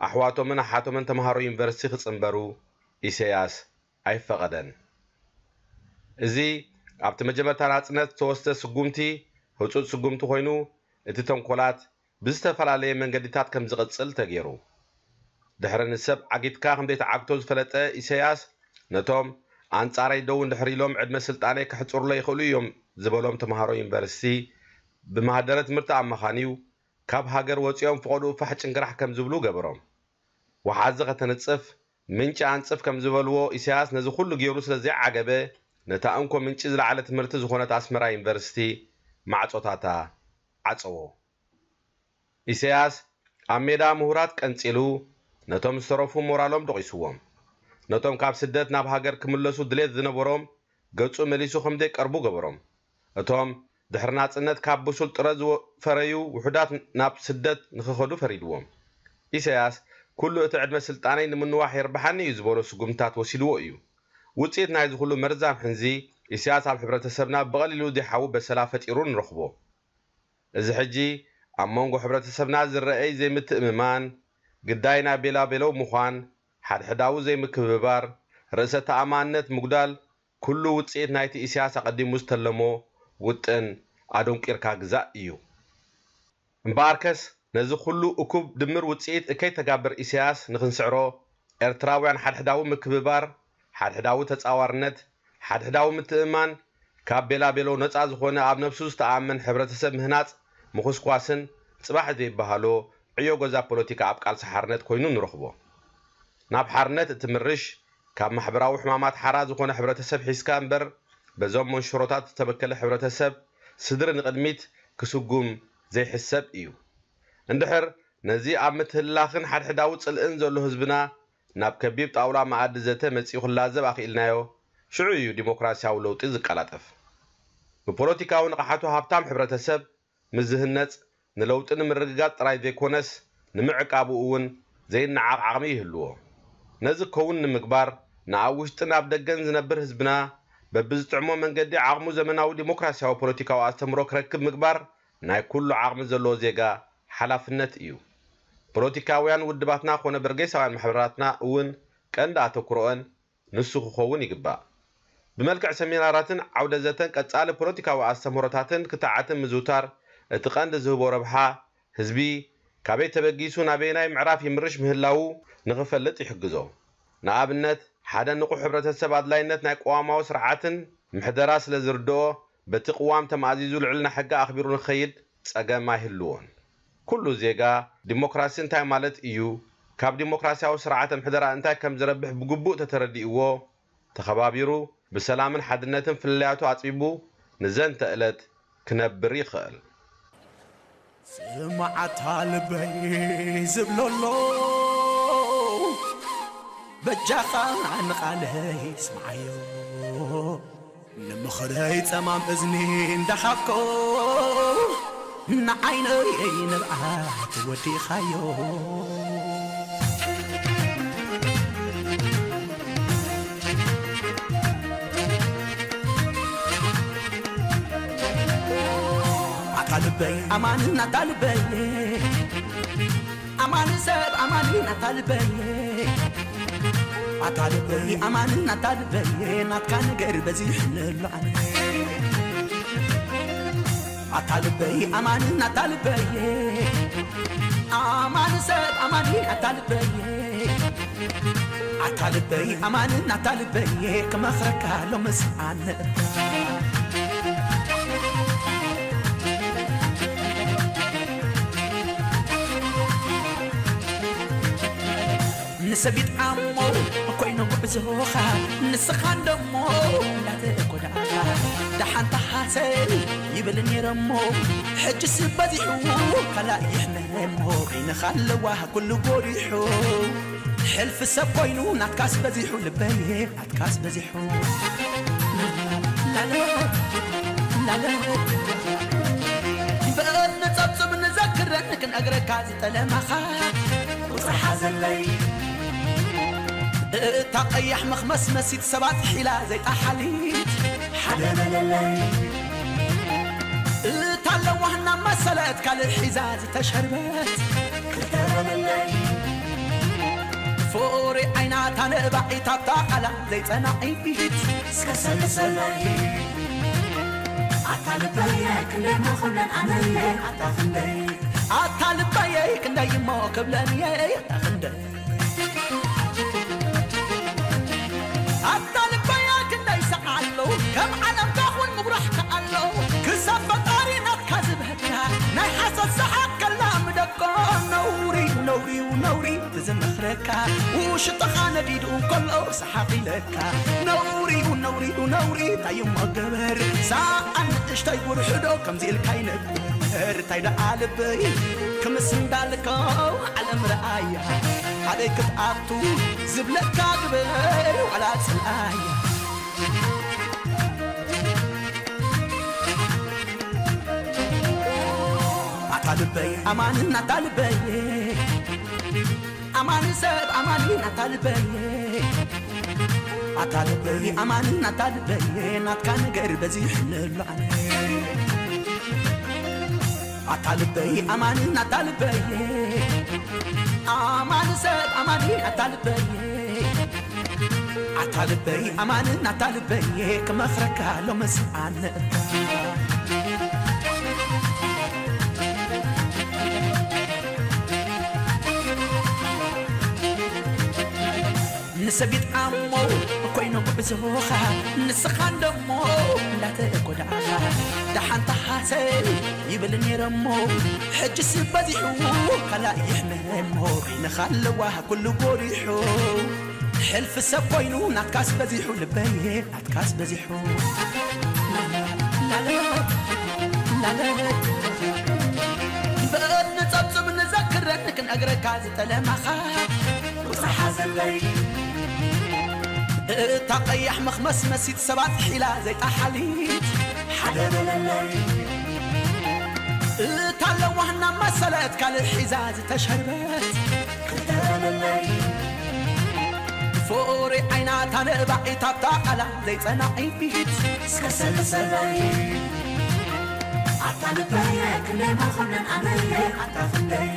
ኣሕዋቶምን ኣሓቶምን ተምሃሮ ዩኒቨርሲቲ ክጽንበሩ ኢሳያስ ኣይፈቐደን። እዚ ኣብቲ መጀመርታ ናጽነት ዝተወስደ ስጉምቲ ህጹጽ ስጉምቲ ኮይኑ እቲ ተንኮላት ብዝተፈላለየ መንገዲታት ከም ዝቕጽል ተገይሩ። ድሕሪ ንሰብ ዓጊትካ ከም ዘይትዓግቶ ዝፈለጠ ኢሳያስ ነቶም ኣንጻረይ ደው እንድሕር ኢሎም ዕድመ ስልጣነይ ከሕጽሩለይ ይኽእሉ እዮም ዝበሎም ተምሃሮ ዩኒቨርሲቲ ብማህደረ ትምህርቲ ኣመኻንዩ ካብ ሃገር ወጺኦም ፍቐድኡ ፋሕ ጭንግራሕ ከም ዝብሉ ገበሮም። ወሓዚ ከተንጽፍ ምንጪ ኣንጽፍ ከም ዝበልዎ ኢሳያስ ነዚ ኩሉ ገይሩ ስለ ዘይዓገበ ነታ እንኮ ምንጪ ዝለዓለ ትምህርቲ ዝኾነት ኣስመራ ዩኒቨርሲቲ ማዕጾታታ ዓጸዎ። ኢሳያስ ኣብ ሜዳ ምሁራት ቀንጺሉ ነቶም ዝተረፉ ሞራሎም ዶቒስዎም። ነቶም ካብ ስደት ናብ ሃገር ክምለሱ ድሌት ዝነበሮም ገጹ መሊሱ ከም ዘይቀርቡ ገበሮም። እቶም ድሕሪ ናጽነት ካብ ብሱል ጥረ ዝፈረዩ ውሑዳት ናብ ስደት ንኽኸዱ ፈሪድዎም። ኢሳያስ ኩሉ እቲ ዕድመ ስልጣነይ ንምንዋሕ የርብሓኒ እዩ ዝበሎ ስጉምትታት ወሲድዎ እዩ። ውጽኢት ናይዚ ኩሉ መርዛም ሕንዚ ኢሳያስ ኣብ ሕብረተሰብና ብቐሊሉ ዘይሓዊ በሰላ ፈጢሩ ንረኽቦ። እዚ ሕጂ ኣብ መንጎ ሕብረተሰብና ዝረኣይ ዘይምትእምማን፣ ግዳይ ናይ ቤላቤለው ምዃን፣ ሓድሕዳዊ ዘይምክብባር፣ ርእሰ ተኣማንነት ምጉዳል፣ ኩሉ ውጽኢት ናይቲ ኢሳያስ ኣቐዲሙ ዝተለሞ ውጥን ኣደንቂርካ ግዛእ እዩ። እምበኣርከስ ነዚ ኩሉ እኩብ ድምር ውጽኢት እከይ ተጋብር ኢሳያስ ንኽንስዕሮ፣ ኤርትራውያን ሓድሕዳዊ ምክብባር፣ ሓድሕዳዊ ተጻዋርነት፣ ሓድሕዳዊ ምትእምማን፣ ካብ ቤላቤሎ ነጻ ዝኾነ ኣብ ነብሱ ዝተኣመን ሕብረተሰብ ምህናጽ፣ ምኹስኳስን ጽባሕ ዘይበሃሎ ዕዮ ገዛ ፖለቲካ ኣብ ቃልሲ ሓርነት ኮይኑ ንረኽቦ። ናብ ሓርነት እትምርሽ፣ ካብ ማሕበራዊ ሕማማት ሓራ ዝኾነ ሕብረተሰብ ሒዝካ እምበር፣ በዞም መንሽሮታት ዝተበከለ ሕብረተሰብ ስድሪ ንቕድሚት ክስጉም ዘይሕሰብ እዩ። እንድሕር ነዚ ኣብ ምትህልላኽን ሓድሕዳዊ ጽልእን ዘሎ ህዝብና ናብ ከቢብ ጣውላ መኣዲ ዘተ መጺኡ ክላዘብ ኣኽኢልናዮ፣ ሽዑ እዩ ዲሞክራስያዊ ለውጢ ዝቀላጠፍ። ብፖለቲካዊ ንቕሓቱ ሃብታም ሕብረተሰብ ምስ ዝህነጽ ንለውጢ ንምርግጋጽ ጥራይ ዘይኮነስ ንምዕቃቡ እውን ዘይነዓቕ ዓቕሚ ይህልዎ። ነዚ ክከውን ንምግባር ንኣብ ውሽጥን ኣብ ደገን ዝነብር ህዝብና በብዝጥዕሞ መንገዲ ዓቕሙ ዘመናዊ ዲሞክራስያዊ ፖለቲካዊ ኣስተምህሮ ክረክብ ምግባር ናይ ኩሉ ዓቕሚ ዘለዎ ዜጋ ሓላፍነት እዩ። ፖለቲካውያን ውድባትና ኮነ በርጌሳውያን ማሕበራትና እውን ቀንዲ ኣተኩሮአን ንሱ ክኸውን ይግባእ። ብመልክዕ ሰሚናራትን ዓውደ ዘተን ቀጻሊ ፖለቲካዊ ኣስተምህሮታትን ክትዓትን ምዝውታር እቲ ቀንዲ ዝህቦ ረብሓ ህዝቢ ካበይ ተበጊሱ ናበየናይ ምዕራፍ ይምርሽ ምህላዉ ንኽፈልጥ ይሕግዞ። ንኣብነት ሓደ ንቑሕ ሕብረተሰብ ኣድላይነት ናይ ቅዋማዊ ስርዓትን ምሕደራ ስለ ዝርድኦ በቲ ቅዋም ተማእዚዙ ልዕልና ሕጊ ኣኽቢሩ ንኽኸይድ ጸገም ኣይህልዎን። ኩሉ ዜጋ ዲሞክራሲ እንታይ ማለት እዩ፣ ካብ ዲሞክራስያዊ ስርዓተ ምሕደራ እንታይ ከም ዝረብሕ ብግቡእ ተተረዲእዎ፣ ተኸባቢሩ ብሰላምን ሓድነትን ፍልልያቱ ኣጽቢቡ ንዘንተ እለት ክነብር ይኽእል። ስማዓታ ልበይ ዝብሎ ኣሎ በጃኻ ንቓለይ ስምዓዮ ንምኽረይ ጸማም እዝኒ እንዳሃብኮ ንዓይነይ ንብዓት ወዲኻዮ። ኣታ ልበይ ኣማን ኣታ ልበይ ኣማን ሰብ ኣማን ኣታ ልበይ ኣታ ልበይ ኣማን ኣታ ልበይ ናትካ ነገር በዚሕለሉ ኣነ ኣታ ልበይ ኣማን ኣታ ልበይ ኣማን ሰብ ኣማን ኣታ ልበይ ኣታ ልበይ ኣማን ኣታ ልበይ ክመኽረካ ሎምስ ኣነ እባ ሰብ ይጥዓሞ ኮይኑ ጉዕዞኻ፣ ንስኻ እንደሞ እንዳተጎዳእካ፣ ደሓን ተሓሰብ ይብል ነይረሞ፣ ሕጅስ በዚሑ ካልእ ይሕመሞ፣ ዓይንኻ ኣለዋ ኩሉ ጎሪሑ፣ ሕልፊ ሰብ ኮይኑ ናትካስ በዚሑ ልበየ ናትካስ በዚሑ። ላለ፣ ላለ። በእድ ንጸብጽብ ንዘክረን ክንእግረካ ዝጠለማኻ ቁጽሪ ሓዘለይ። እታ ቀያሕ መኽመስመሲት ሰባት ሒላ ዘይጣሓሊት ሓደ በለለይ። እታ ለዋህና መሰለት ካልእ ሒዛ ዝተሸርበት ክልተ በለለይ። ፍቕሪ ዓይና ታነባዒት ኣብታ ቃላ ዘይጸናዒት እስከ ሰልሰለይ። ኣታ ልበየ ክንደይ መኹነን ኣነየ ኣታ ክንደይ። ኣታ ልበየ ክንደይ እሞ ክብለንየ ኣታ ክንደይ። ኣታ ልበየ ክንደይ ሰዓሎ ከም ዓለም ካኹን ምጉራሕ ከኣሎ ክሳብ ፈጣሪ ናትካ ዝብህካ ናይ ሓሶት ሰሓቅ ከላ ምደቆ ነውሪ ነውሪ ነውሪ ትዝምኽረካ ውሽጥኻ ነዲዱ ከሎ ሰሓቕ ኢለካ ነውሪ ነውሪ ነውሪ እንታይ እሞ ገበር ሰኣን ንእሽተይ ውርሕዶ ከምዚ ኢልካ ይነብር እንታይ ደኣ ልበይ ክምስ እንዳልከው ዓለም ረኣያ ኣበይ ክትኣቱ ዝብለካ ግበር ዋላ ጽልኣያ ኣታ ልበይ ኣማንን ኣታ ልበይ ኣማን ሰብ ኣማኒ ናታ ልበየ ኣታ ልበየ ኣማኒ ናታ ልበየ ናትካ ነገር በዚሕንሉ ኣነ ኣታ ልበይ ኣማኒ ናታ ልበየ ኣማን ሰብ ኣማኒ ናታ ልበየ ኣታ ልበይ ኣማን ኣታ ልበይ ክመኽረካ ሎምስ ኣነ እካ ንሰብ ይጥዓሞ ኮይኑ ጉዕዞኻ ንስኻ እንደሞ እንዳተጎዳእኻ ደሓን ተሓሰብ ይብል ነይረሞ ሕጅስ በዚሑ ካልእ ይሕመሞ በይንኻ ኣለዋ ኩሉ ጎሪሑ ሕልፊ ሰብ ኮይኑ ናትካስ በዚሑ ልበይ ናትካስ በዚሑ ላለ ላለ በእድ ንጸብጽብ ንዘክረን ክንእግረካ ዝጠለማኻ ቁጽሪ ሓዘለይ እታ ቀያሕ መኽመስመሲት ሰባት ሒላ ዘይጣሓሊት ሓደ በለለይ እታ ለዋህና መሰለት ካልእ ሒዛ ዝተሸርበት ክልተ በለለይ ፍቕሪ ዓይና ታነባዒት ኣብታ ቃላ ዘይጸናዒት እስከ ሰልሰለይ ኣታ ልበየ ክንደይ መኾነን ኣነየ ኣታ ክንደይ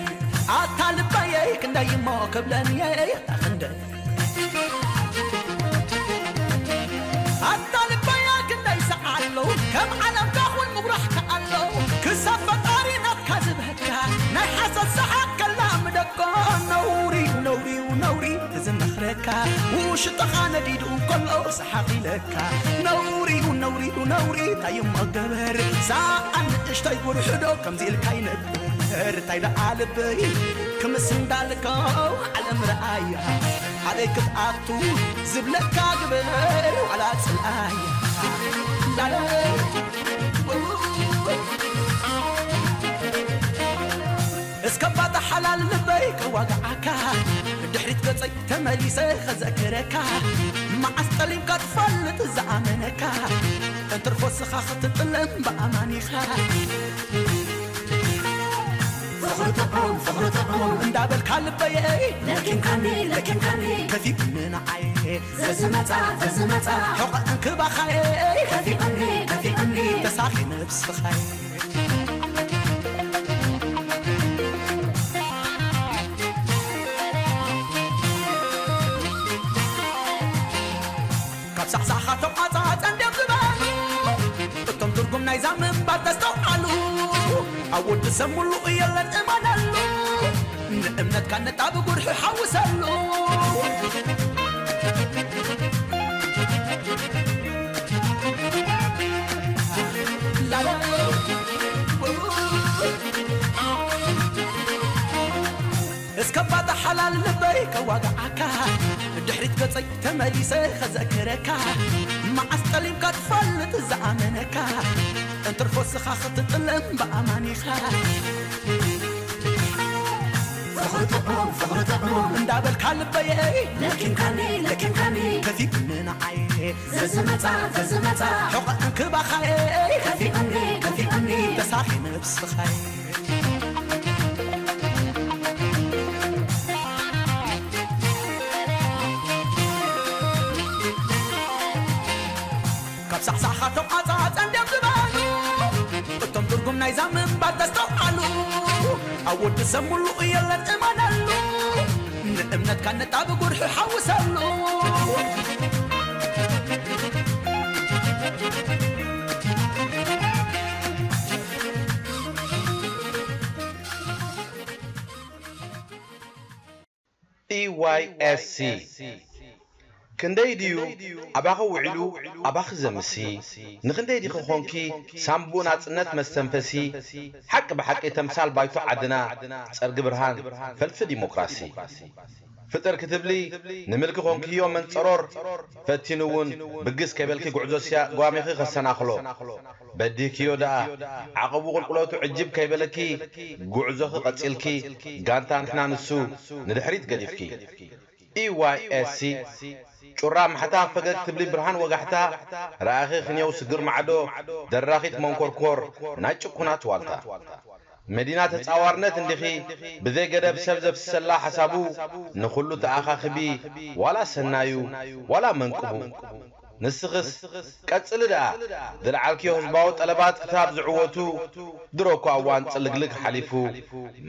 ኣታ ልበየ ክንደይ እሞ ክብለንየ ኣታ ክንደይ ኣታ ልበየ ክንደይ ሰዓሎ ከም ዓለም ካኹን ምጉራሕ ከኣሎ ክሳብ ፈጣሪ ናትካ ዝብህካ ናይ ሓሰት ሰሓቅ ከላ ምደቆ ነውሪ ነውሪ ነውሪ ዝመኽረካ ውሽጥኻ ነዲዱ ከሎ ሰሓቕ ኢለካ ነውሪ ነውሪ ነውሪ እንታይ እሞ ገበር ሰኣን ንእሽተይ ውርሕዶ ከምዚ ኢልካ ይነብር እንታይ ደኣ ልበይ ክምስ እንዳልከው ዓለም ረኣያ ኣበይ ክትኣቱ ዝብለካ ግበር ዋላ ጽልኣያ ላላ እስከ ባታ ሓላል ልበይ ከዋግዓካ ብድሕሪት ገጸይ ተመሊሰ ኸዘክረካ መዓስ ጠሊምካ ትፈልጥ ዝኣመነካ እንትርፎ ስኻ ክትጥለም ብኣማኒኻ ፍቕሪ ጥዑም ፍቕሪ ጥዑም እንዳበልካ ልበየይ ለኪምካኒ ለኪምካኒ ከፊኡኒ ንዓየ ዘዝመጻ ዘዝመጻ ሕቖ እንክባኻየ ከፊኡኒ ከፊኡኒ ተሳኺ ነብስኻየ ካብ ሳዕሳዕኻቶም ኣጻጸን ድዮም ዝበሉ እቶም ትርጉም ናይዛ ምንባር ተስተውዓሉ ኣብ ወዲ ሰብ ሙሉእ የለን እመነሉ ንእምነትካ ነጣ ብጉርሒ ሓውሰሉ ላላ እስከ ባታ ሓላል ልበይ ከዋግዓካ፣ ድሕሪት ገጸይ ተመሊሰ ከዘክረካ። መዓስ ጠሊምካ ትፈልጥ ዝኣመነካ፣ እንትርፎ ስኻ ክትጥለም ብኣማኒኻ። ፍቕሪ ጥዑም፣ ፍቕሪ ጥዑም እንዳበልካ ልበየይ ለኪምካኒ፣ ለኪምካኒ። ከፊኡኒ ንዓይ ዘዝመጻ፣ ዘዝመጻ። ሕቖ እንክባኻየይ ከፊኡኒ፣ ከፊኡኒ። ተሳኺ ነብስኻይ። ካብ ሳዕሳዕኻቶም ዓጻጸን ድዮም ዝበሉ፣ እቶም ትርጉም ናይዛ ምንባር ዘስተውዓሉ። ኣብ ወዲ ሰብ ሙሉእ የለን እመነሉ፣ ንእምነትካ ነጣቢ ጉርሒ ሓውሰሉ። E Y S C። ክንደይ ድዩ ኣባኺ ውዒሉ ኣባኺ ዘምሲ? ንኽንደይ ዲኺ ኾንኪ ሳንቡእ ናጽነት መስተንፈሲ? ሓቂ ብሓቂ ተምሳል ባይቶ ዓድና፣ ጸርጊ ብርሃን ፈልፊ ዲሞክራሲ። ፍጥር ክትብሊ ንምልኪ ኾንክዮ መንጸሮር፣ ፈቲኑ እውን ብግስ ከይበልኪ ጉዕዞ ስያ ጓሚኺ ከሰናኽሎ። በዲህክዮ ደኣ፣ ዓቐቡ ቁልቁለቱ ዕጅብ ከይበለኪ፣ ጉዕዞኺ ቀጺልኪ፣ ጋንታ ንሕና ንሱ ንድሕሪት ገዲፍኪ። E Y S C፣ ጩራ ማሕታ ፈገግ ትብሊ ብርሃን ወጋሕታ፣ ረኣኺ ክንየው ስግር ማዕዶ፣ ደራኺት መንኮርኮር ናይ ጭኩናት ዋልታ። መዲና ተጻዋርነት እንዲኺ፣ ብዘይ ገደብ ሰብ ዘፍስሰላ ሓሳቡ፣ ንኹሉ ተኣኻኽቢ፣ ዋላ ሰናዩ፣ ዋላ መንቅቡ። ንስኽስ ቀጽሊ ደኣ፣ ዝለዓልክዮ ህዝባዊ ጠለባት ክሳብ ዝዕወቱ፣ ድሮ እኳ እዋን ጽልግልግ ሓሊፉ፣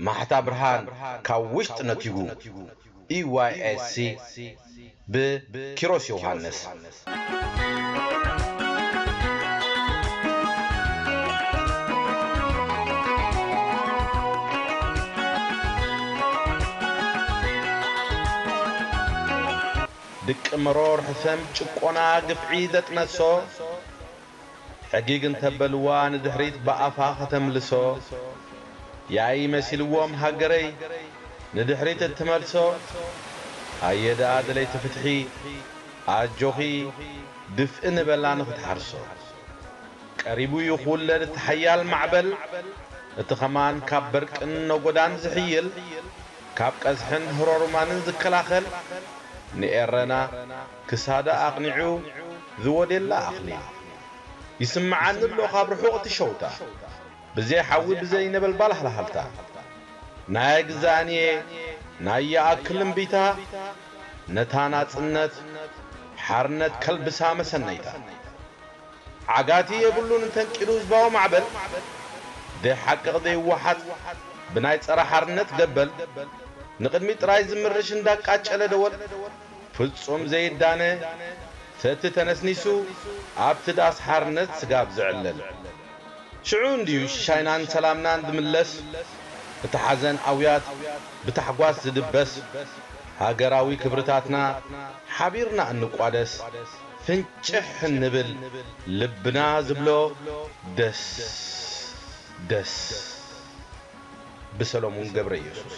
ማሕታ ብርሃን ካብ ውሽጢ ነቲጉ። E Y S C፣ ብኪሮስ ዮሃንስ። ድቂ መሮር ሕሰም ጭቆና ግፍዒ ዘጥነሶ፣ ሕጊግ እንተበልዋ ንድሕሪት ብኣፋ ከተምልሶ። ያኢ መሲልዎም ሃገረይ ንድሕሪት እትመልሶ። ኣየ ደኣ ደለይቲ ፍትሒ፣ ኣጆኺ ድፍኢ ንበላ ንኽትሓርሶ። ቀሪቡ እዩ ክውለድ እቲ ሓያል ማዕበል፣ እቲ ኸማን ካብ በርቅን ነጎዳን ዝሕይል፣ ካብ ቀዝሕን ህሮሩማንን ዝከላኸል፣ ንኤረና ክሳዳ ኣቕኒዑ ዝወዴላ ኣኽሊል። ይስምዓኒ ኣሎ ካብ ርሑቕ እቲ ሸውታ፣ ብዘይ ሓዊ ብዘይ ነበልባል ሃልሃልታ። ናይ ግዛእንየ ናይ ይኣክል እምቢታ፣ ነታ ናጽነት ሓርነት ከልብሳ መሰነይታ። ዓጋቲ የብሉን እንተንቂዱ ህዝባዊ ማዕበል፣ ደይ ሓቅቕ ደይ ወሓጥ ብናይ ጸረ ሓርነት ገበል፣ ንቕድሚት ጥራይ ዝምርሽ እንዳቃጨለ ደወል፣ ፍጹም ዘይዳነ ሰቲ ተነስኒሱ ኣብቲ ዳስ ሓርነት ስጋብ ዝዕለል። ሽዑ እንድዩ ሻይናን ሰላምናን ዝምለስ፣ እቲ ሓዘን ኣውያት ብታሕጓስ ዝድበስ፣ ሃገራዊ ክብርታትና ሓቢርና እንቋደስ፣ ፍንጭሕ እንብል ልብና ዝብሎ ደስ ደስ። ብሰሎሙን ገብረ ኢየሱስ።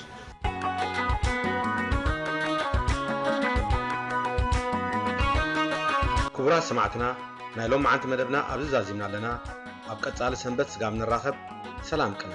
ክቡራት ሰማዕትና፣ ናይ ሎማዓንቲ መደብና ኣብዚ ዛዚምና ኣለና። ኣብ ቀጻሊ ሰንበት ስጋብ ንራኸብ፣ ሰላም ቅነ።